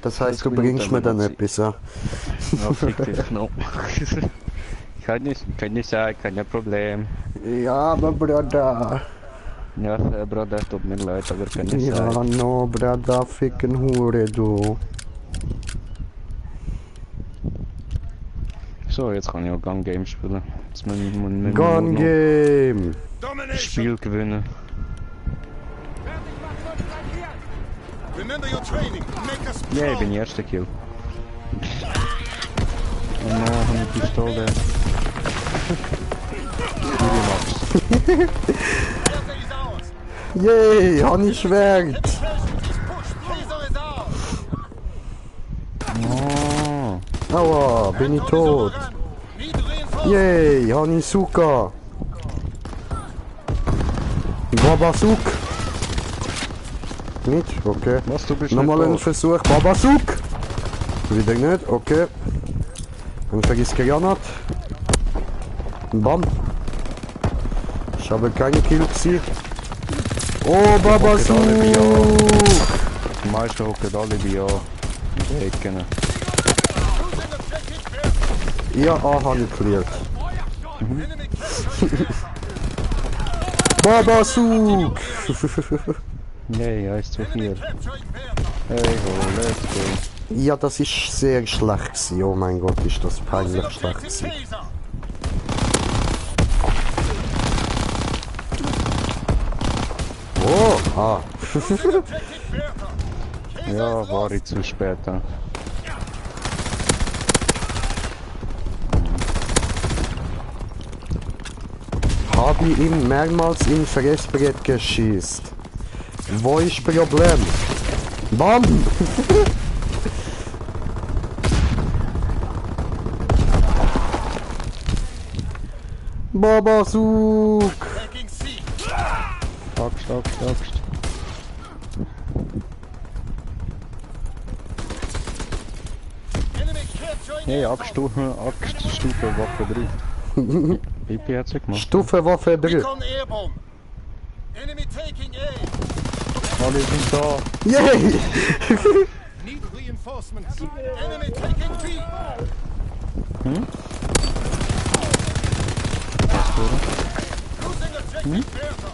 Das heißt, du 20 bringst mir Minuten dann haben wir etwas an. Ja, fick dich noch. Keine Sache, kein Problem. Ja, aber Bruder. Ja, Bruder, tut mir leid, aber keine Ja, Sache. no, Bruder, ficken Hure, du. So, jetzt kann ich auch Gun Game spielen. Jetzt müssen wir Gun nur noch Game. das Domination. Spiel gewinnen. Remember your training. Make us Ja, ich strong. bin erster Kill. Oh no, eine Pistole. Bertha is ours. Yay, Honey Schwert. Casualties pushed. Kaiser is ours. Oh, Aua, bin ich Anton is tot. overrun. Need reinforcements. Yay, Honey Suka. Babasuk. Nicht? Okay. was, du bist Nochmal nicht ein tot? Versuch. Babasuk. Wieder nicht, okay. Dann vergiss Granat. Bam. Ich habe keine Kill gesehen. Oh, Babasuk. Die meisten hocken alle bei ja. Ecken. Losing objective Bertha. Ja, A habe ich cleared. Enemy capturing Babasuk. Yay, 1 zu 4. capturing Bertha. Hey ho, let's go. Ja, das ist sehr schlecht gewesen. Oh mein Gott, ist das peinlich Losing schlecht objective gewesen. Kaiser. Oh, ah. Losing objective Bertha. Kaiser Ja, is war lost. ich zu spät da. Habe ich ihm mehrmals im Fressbrett geschießt. Wo ist Problem? Bam! Babasuk! Taking C. Axt. Enemy capturing Hey, Alpha. Axtstufe Waffe 3. Pipi hat sie gemacht. Stufenwaffe 3. Recon airborne. Enemy taking A. Alle sind da. Yay! Need reinforcements. Enemy taking B. Losing objective Bertha.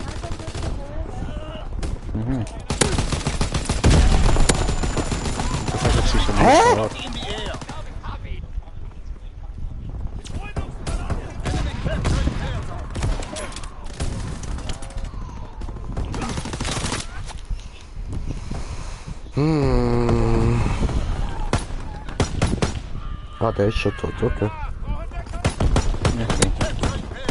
Das hat jetzt sicher Hä? nicht parat. In the air. Enemy capturing Bertha. Ah, der ist schon tot, okay. Okay. Capturing Bertha.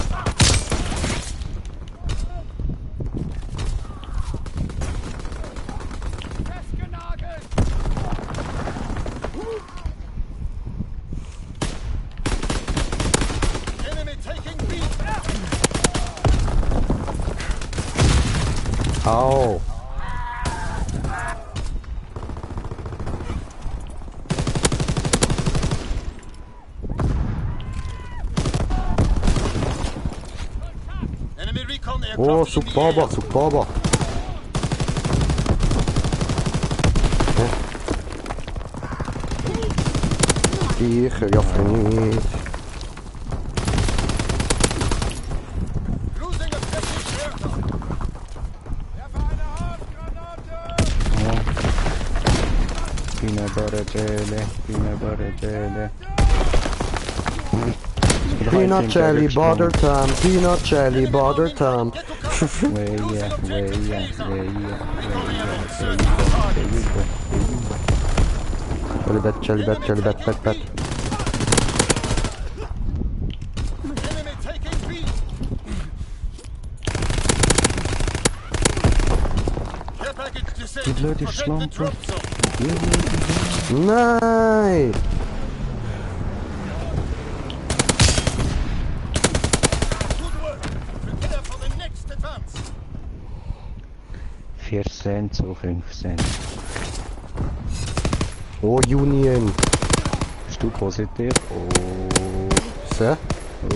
Enemy taking B. Au! Enemy recon aircraft Oh, in the super, air. super. Ich raffe nicht. Losing objective Bertha. Peanut butter jelly. Peanut jelly, butter time, peanut jelly, butter time. Jelly bet. Enemy taking B. Care package disabled. blöde Protect the Schlampe. drop zone. Nein! Good work. Prepare for the next advance. 4 Cent zu 5 Cent. Oh, Union. Bist du positiv? Oh. So?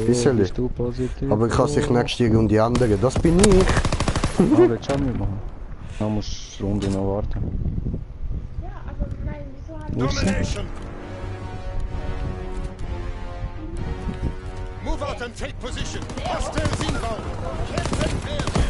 Bisseli. Bist du positiv? Aber ich kann sich nächste Runde ändern. Das bin ich. Ah, willst du auch mitmachen? Dann musst du eine Runde noch warten. Ja, aber nein, wieso hat Wo ist sie? Domination. Move out and take position. Hostiles inbound. Captain Bertha.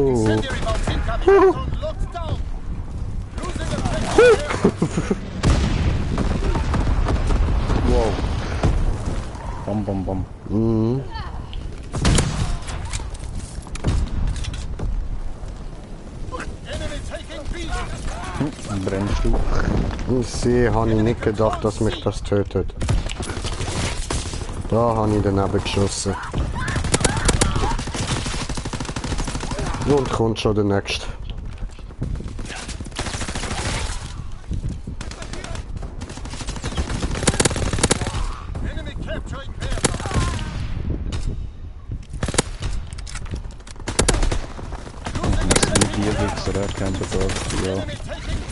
Incendiary bombs incoming. Zone locked down. Losing objective Bertha. Wow. Bam. Enemy taking B. Brennst du? Ich sehe, habe ich nicht gedacht, dass mich das tötet. Da habe ich daneben geschossen. Und kommt schon der nächste. Enemy capturing Bertha. Losing Die Bierwichser, er kennt das. Ja. enemy taking B.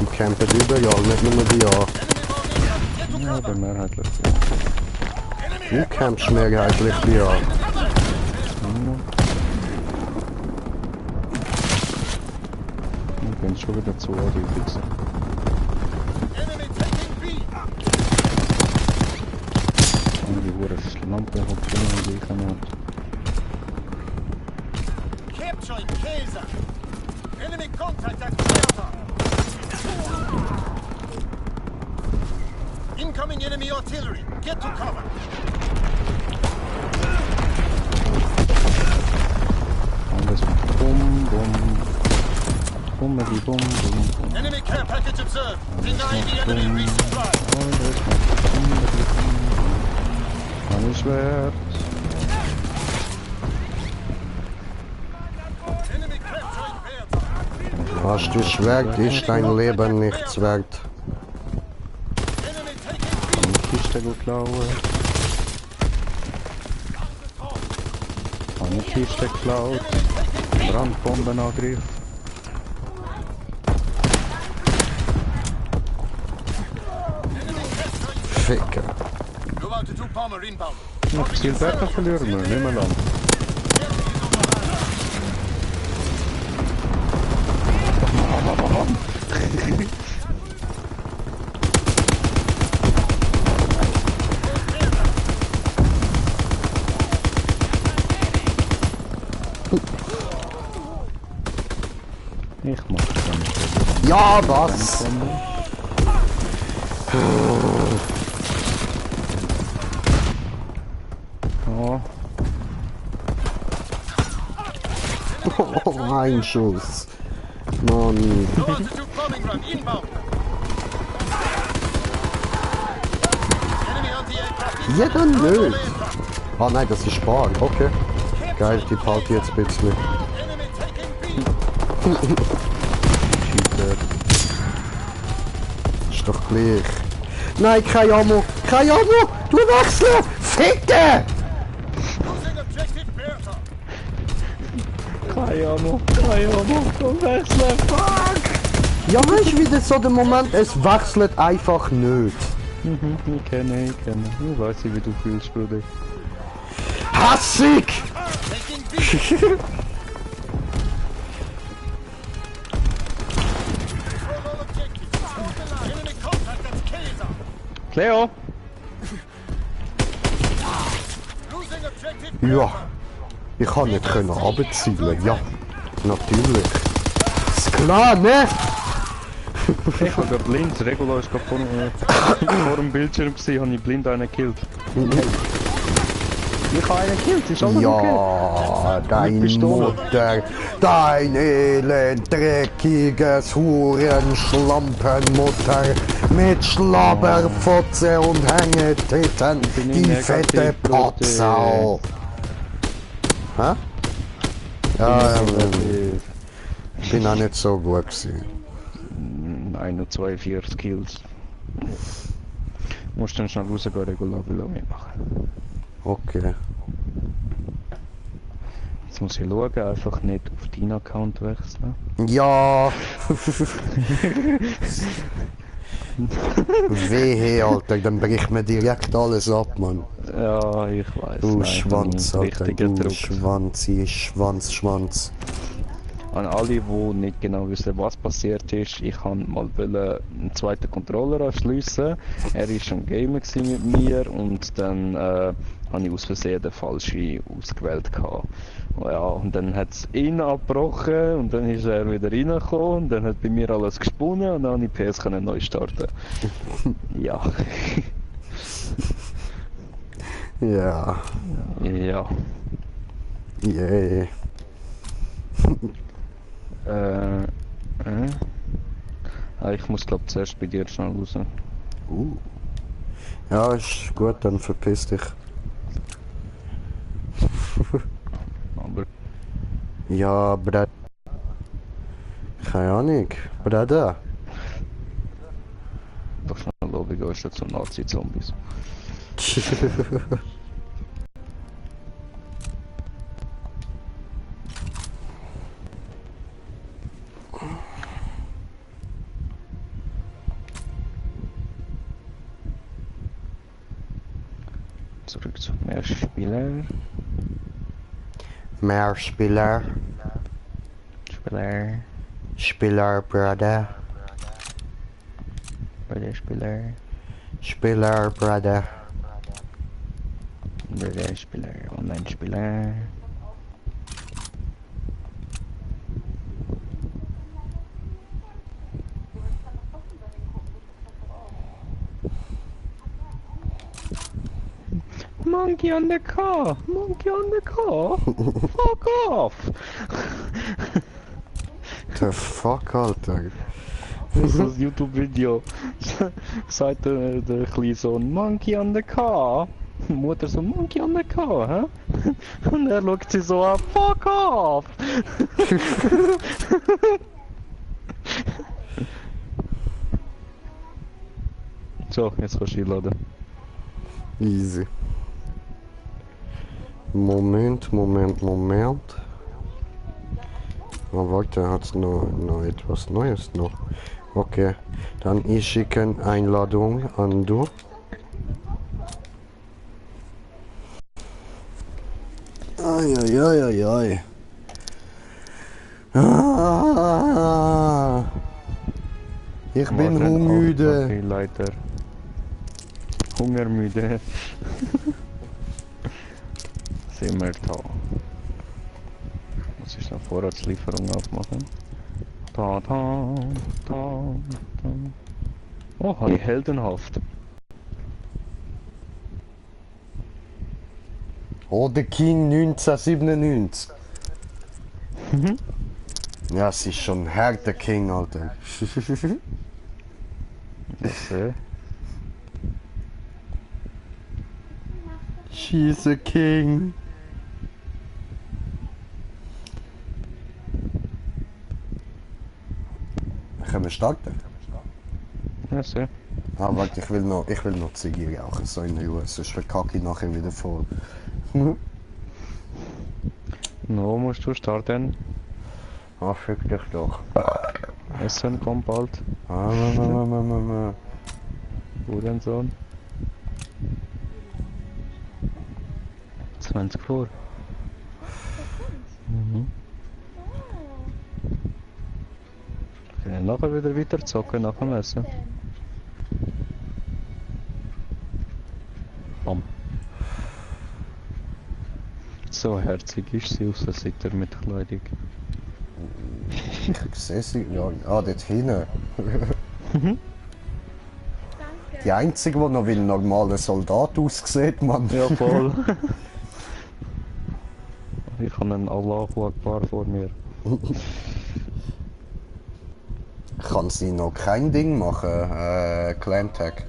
Die campen überall, nicht nur die A. Enemy bombing. Get to Ja, cover. der mehrheitlich. Du campst mehrheitlich die A. Ich bin schon wieder zu die Wichser. Enemy taking B. Und die Hure Lampe hat und die kann man. Capturing Kaiser. Enemy contact at Delta. Incoming enemy artillery. Get to cover. Alles mit Bum, Bum. Bummeli, Bum, Bum, Bum. Enemy care package observed. Deny the enemy resupply. Alles mit Bummeli, Bum, Bum. Alles wert. Enemy capturing Delta. Was du schwert, ist dein Leben nichts wert. Enemy taking B. Eine Kiste geklaut. Eine Kiste geklaut. Brandbombenangriff. Ficker. Go out to do bomber inbound. Ja, Zielberger verlieren wir, nicht mehr lang. Ich mach das Ja, was? dann. Ja, Oh, ein Schuss. Mann. Go out to do bombing run inbound. Enemy anti-aircraft. Ja, dann nicht. Ah nein, das ist Bar. Okay. Geil, die Party jetzt ein bisschen. Enemy taking B. Schießer. Ist doch gleich. Nein, kein Ammo. Kein Ammo. Du wechseln. Ficken. Losing objective Bertha. Keine Ahnung, komm wechseln, fuck! Ja, weißt du, wie das so der Moment, es wechselt einfach nicht. Ich kenne. Ich weiß nicht, wie du fühlst, Bruder. Hassig! Taking B. Control all objectives. Hold the line. Enemy contact at Kaiser. Cleo! Losing objective Ja. Bertha. Ich kann nicht können runterzielen. Ja, natürlich. Ist klar, ne? Ich hab grad blind, Regula ist grad vor dem Bildschirm gewesen, habe ich blind einen gekillt. Ich habe einen gekillt, ist alles okay. Ja, dein Pistole. Mutter, dein elend, dreckiges Hurenschlampenmutter mit Schlabberfotze und Hängetitten, bin die negativ, fette Bruder. Patzau. Hä? Ja, ich bin auch nicht so gut gewesen. 41 Kills. Musst dann schnell rausgehen, Regula will auch mitmachen. Okay. Jetzt muss ich schauen, einfach nicht auf deinen Account wechseln. Ja. Wehe, Alter, dann bricht mir direkt alles ab, Mann. Ja, ich weiß. Du Schwanz, Alter, du Druck. Schwanz, Schwanz. An alle, die nicht genau wissen, was passiert ist, ich wollte mal einen zweiten Controller anschliessen. Er war schon Gamer mit mir und dann habe ich aus Versehen den falschen ausgewählt. Ja, und dann hat es ihn abgebrochen und dann ist er wieder reingekommen und dann hat bei mir alles gesponnen und dann konnte ich PS neu starten. Ja. Ja. Ja. Yeah. Ich muss glaube zuerst bei dir schnell raus. Ja, ist gut, dann verpiss dich. Aber Ja, Brad. Keine Ahnung. Brada. doch schnell Lobby gehen zu Nazi-Zombies. Zurück zu mehr Spieler. Mehr Spieler. Spieler, Brada. Spieler, Brada. Online-Spieler. monkey on the car! Monkey on the car! Fuck off! The fuck, Alter. Das ist das YouTube-Video. Sagt der kleine Sohn, Monkey on the car. Mutter so, Monkey on the car, hä? Und er schaut sie so an, fuck off! So, jetzt kannst du einladen. Easy. Moment. Oh, warte, hat's noch etwas Neues noch. Okay, dann ich schicke Einladung an du. Ai. Ah, ich bin müde. Okay, Leiter. Hungermüde. Sind wir da. Muss ich noch Vorratslieferung aufmachen? Da. Oh, die heldenhaft. Oh, der King 1997. Ja, es ist schon ein harter King, Alter. She's a king. Können wir starten? Ja, sehr. Ah, warte, ich will noch Zigarre rauchen, so in Ruhe, sonst verkacke ich nachher wieder voll. No, musst du starten. Ah, fick dich doch. Essen kommt bald. Hurensohn. 20 vor. Können nachher wieder weiter zocken nach dem Essen. Bam. So herzig ist sie aus der Sitter mit Kleidung. Ich sehe sie, ja. Ah, dort hinten. Die einzige, die noch wie ein normaler Soldat aussieht, Mann. Ja, voll. Ich habe einen Allahu Akbar vor mir. Kann sie noch kein Ding machen, Clan Tag?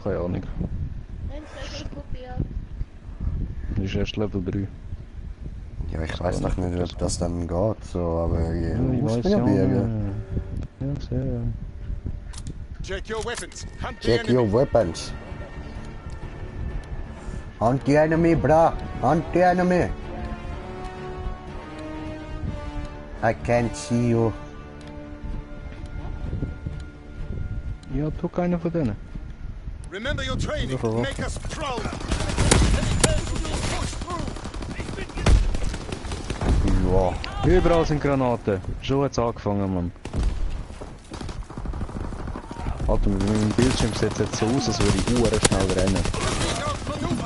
Keine Ahnung. Ist erst Level 3. Ja, ich weiß doch nicht, ob das dann geht, so, aber ja, Ich muss weiß man ja ja. probieren. Ja, sehr. Check your weapons. Hunt the Check enemy. your weapons. Hunt the enemy, bra. Hunt the enemy. I can't see you. Ja, tu keiner von denen. Remember your training. Oh. Make us proud. Enemy casualties push through. Ja. Überall sind Granaten. Schon hat's angefangen, Mann. Alter, mit meinem Bildschirm sieht es jetzt so aus, als würde ich schnell rennen.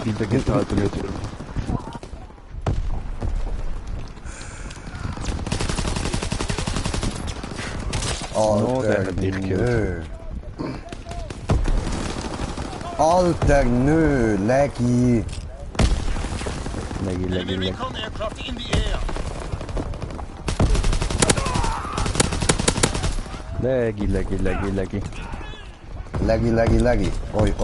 Weil der geteilte wird. Oh, der hat dich gekillt. Alter, nö, Leggy. Leggy. Enemy recon aircraft in the air. Leggy. Leggy. Oi.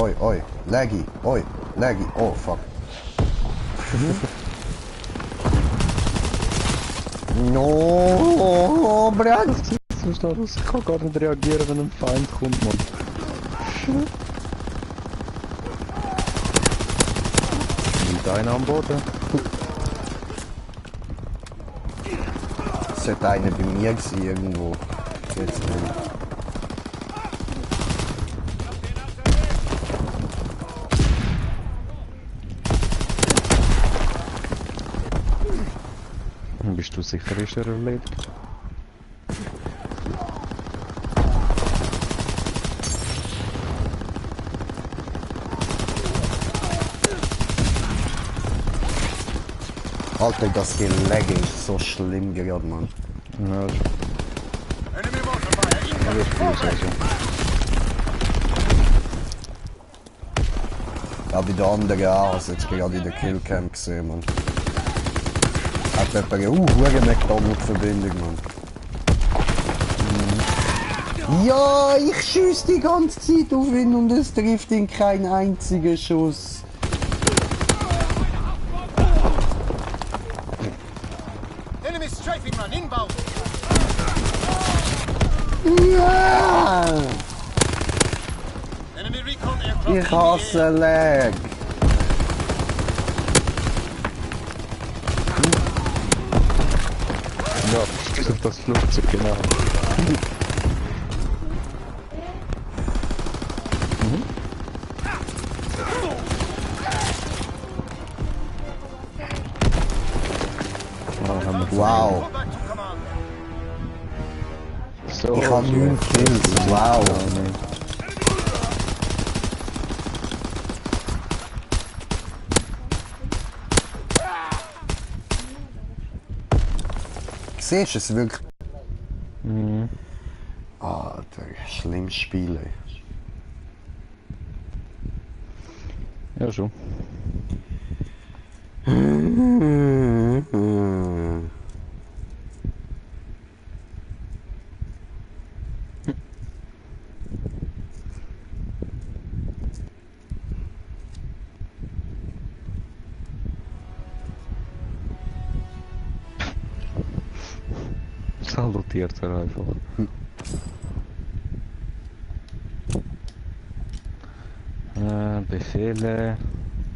Leggy. Oh, fuck. No, Brad. Ich kann gar nicht reagieren, wenn ein Feind kommt, Mann. Liegt einer am Boden? Sollte einer bei mir sein irgendwo. Jetzt nicht. Bist du sicher, ist er erledigt? Alter, das Gelege ist so schlimm gerade, Mann. Ja, Enemy mortar fire das incoming. ist gut, also. Ja, bei der anderen auch, also jetzt gerade in der Killcam gesehen, man. Hat jemand eine hure McDonald-Verbindung, man. Ja, ich schieß die ganze Zeit auf ihn und es trifft ihn kein einziger Schuss. Enemy strafing run inbound. Ja! Enemy recon aircraft. Ich hasse Lag. Ja, das Flugzeug, genau. Wow. Go back to command. So, Ich habe 9 Kills. Wow. Siehst du es wirklich? Mhm. Alter, schlimmes Spiel. Ey. Ja, schon. Salutiert er einfach. Befehle.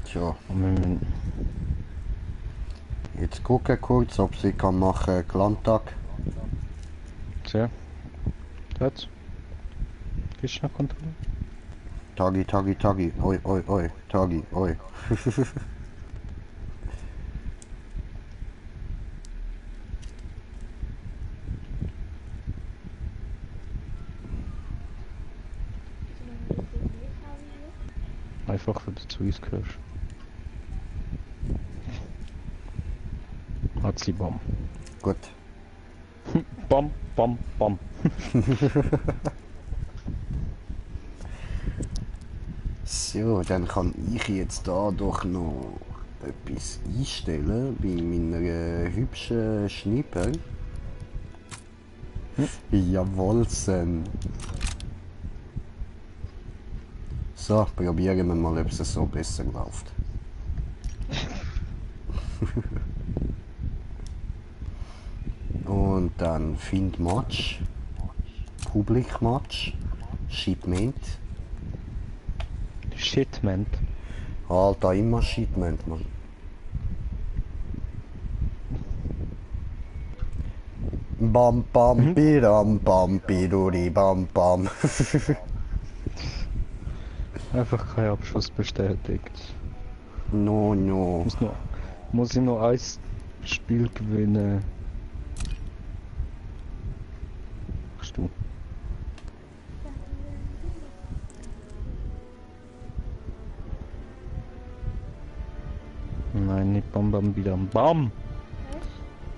Tja, Und wir müssen jetzt gucken kurz, ob sie kann machen Landtag. sehr. Jetzt. Gehst du noch Kontrolle? Tagi, Tagi, Tagi. Oi, oi, oi. Tagi, oi. Einfach, wenn du zu uns gehörst. Hat sie Bam. Gut. Bam, bam, bam. So, dann kann ich jetzt da doch noch etwas einstellen bei meiner hübschen Schnipper. Jawohl, Sen. So, probieren wir mal, ob es so besser läuft. Und dann Find Match, Public Match, Shipment. Shitment. Alter, immer Shipment, man. Bam bam bidam bam biduri bam bam. Einfach kein Abschluss bestätigt. No, no. Muss ich noch ein Spiel gewinnen? Machst du? Nein, nicht Bam Bam Bidam Bam!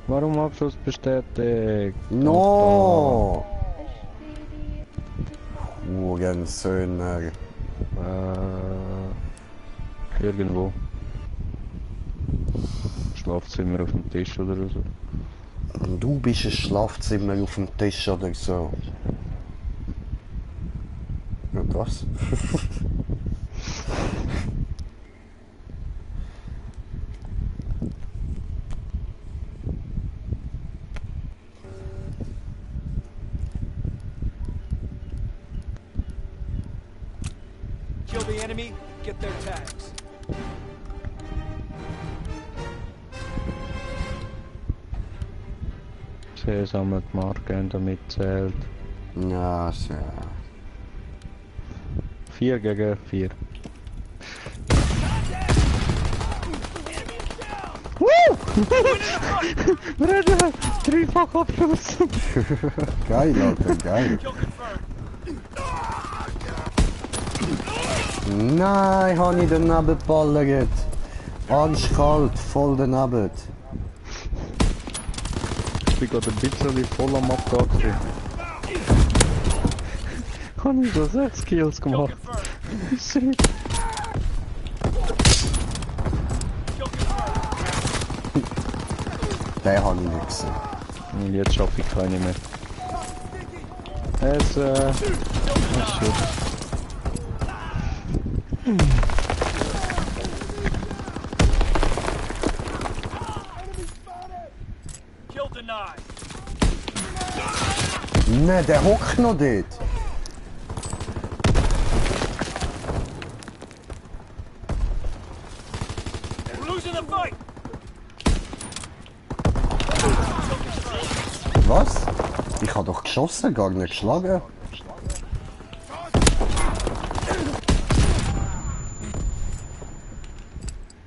Warum Abschluss bestätigt? No! Hurensöhner. Irgendwo. Schlafzimmer auf dem Tisch oder so. Du bist ein Schlafzimmer auf dem Tisch oder so. Und was? Kill the enemy, get their tags. Sie sammelt Marken, damit zählt. Ja, sehr. 4 gegen 4. Rede! Dreifach Abschluss! Geil, Alter, geil. Nein, habe ich daneben geballert. Arschkalt, voll daneben. Ich bin gerade ein bisschen voll am Abgehen. Habe ich so 6 Kills gemacht. Shit. Den habe ich nicht gesehen. Und jetzt schaffe ich keine mehr. Jetzt, oh shit. Kill denied. Ne, der hockt noch dort. We're losing the fight. Was? Ich habe doch geschossen, gar nicht geschlagen.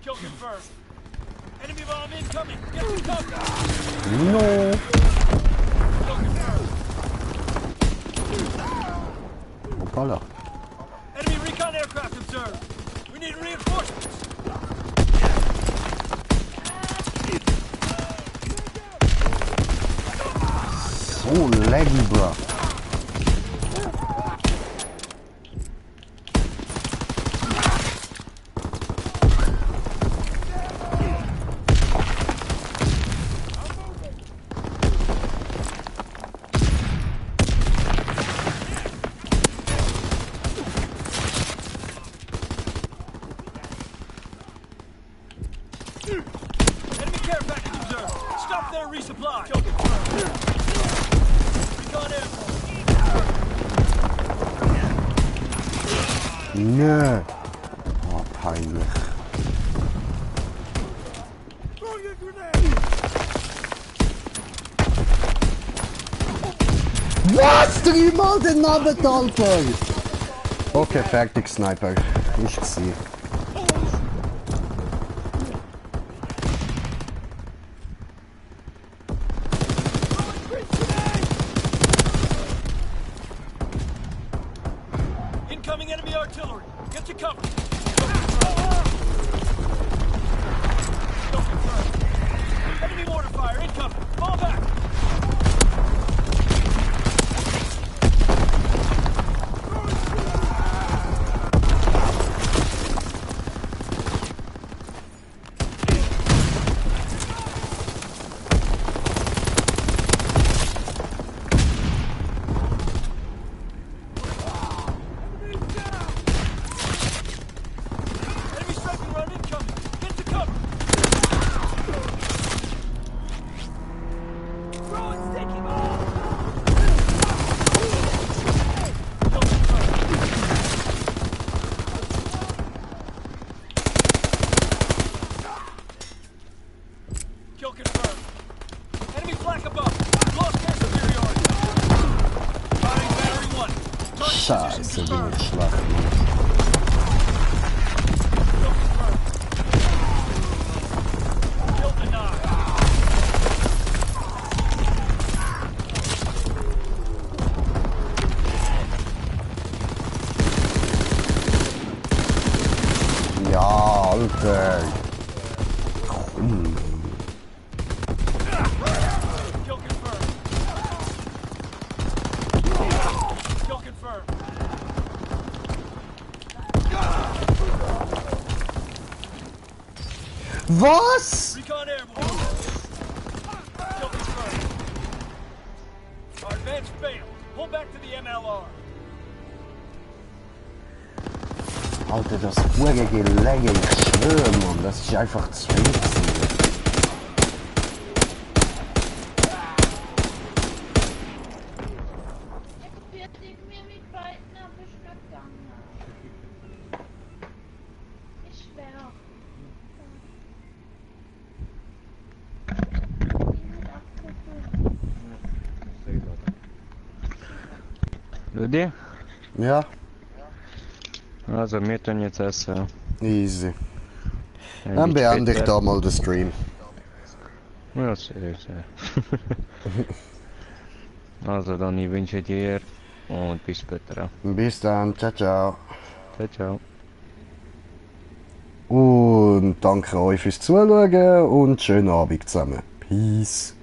Kill confirmed. Enemy bomb incoming. Get to cover. No. Kill confirmed. Hoppala. Enemy recon aircraft observed. We need reinforcements. So laggy, bro. Enemy care package observed. Stop their resupply. Kill confirmed. Recon airborne. Ne. Oh, peinlich. Was? Dreimal den Nabentalper! Okay, fertig, Sniper. Ich sehe. Incoming enemy artillery. Get to cover. Kill confirmed. Enemy mortar fire incoming. Fall back. Enemy striking run incoming. Get to cover. Drone's taking off. Kill confirmed. Kill confirmed. Enemy flak above. Lost air superiority. Firing battery 1. Target position Scheiße, bin confirmed. ich schwach. Kill confirmed. Kill denied. Ja, Alter. Komm. Kill confirmed. Kill confirmed. Was? Recon airborne. Kill confirmed. Our advance failed. Pull back to the MLR. Alter, das pure Gelänge, ich schwöre, Mann, das ist einfach zu viel gewesen. Ich werde mir mit beiden auf die Stadt gegangen. Ich schwör. Люди? Ja, Also, wir tun jetzt essen. easy. Ein Dann bisschen beende ich später. da mal den Stream. Ja, sehr, sehr. Also, dann ich wünsche dir und bis später. Bis dann, ciao, ciao. Ciao, ciao. Und danke euch fürs Zuschauen und schönen Abend zusammen. Peace.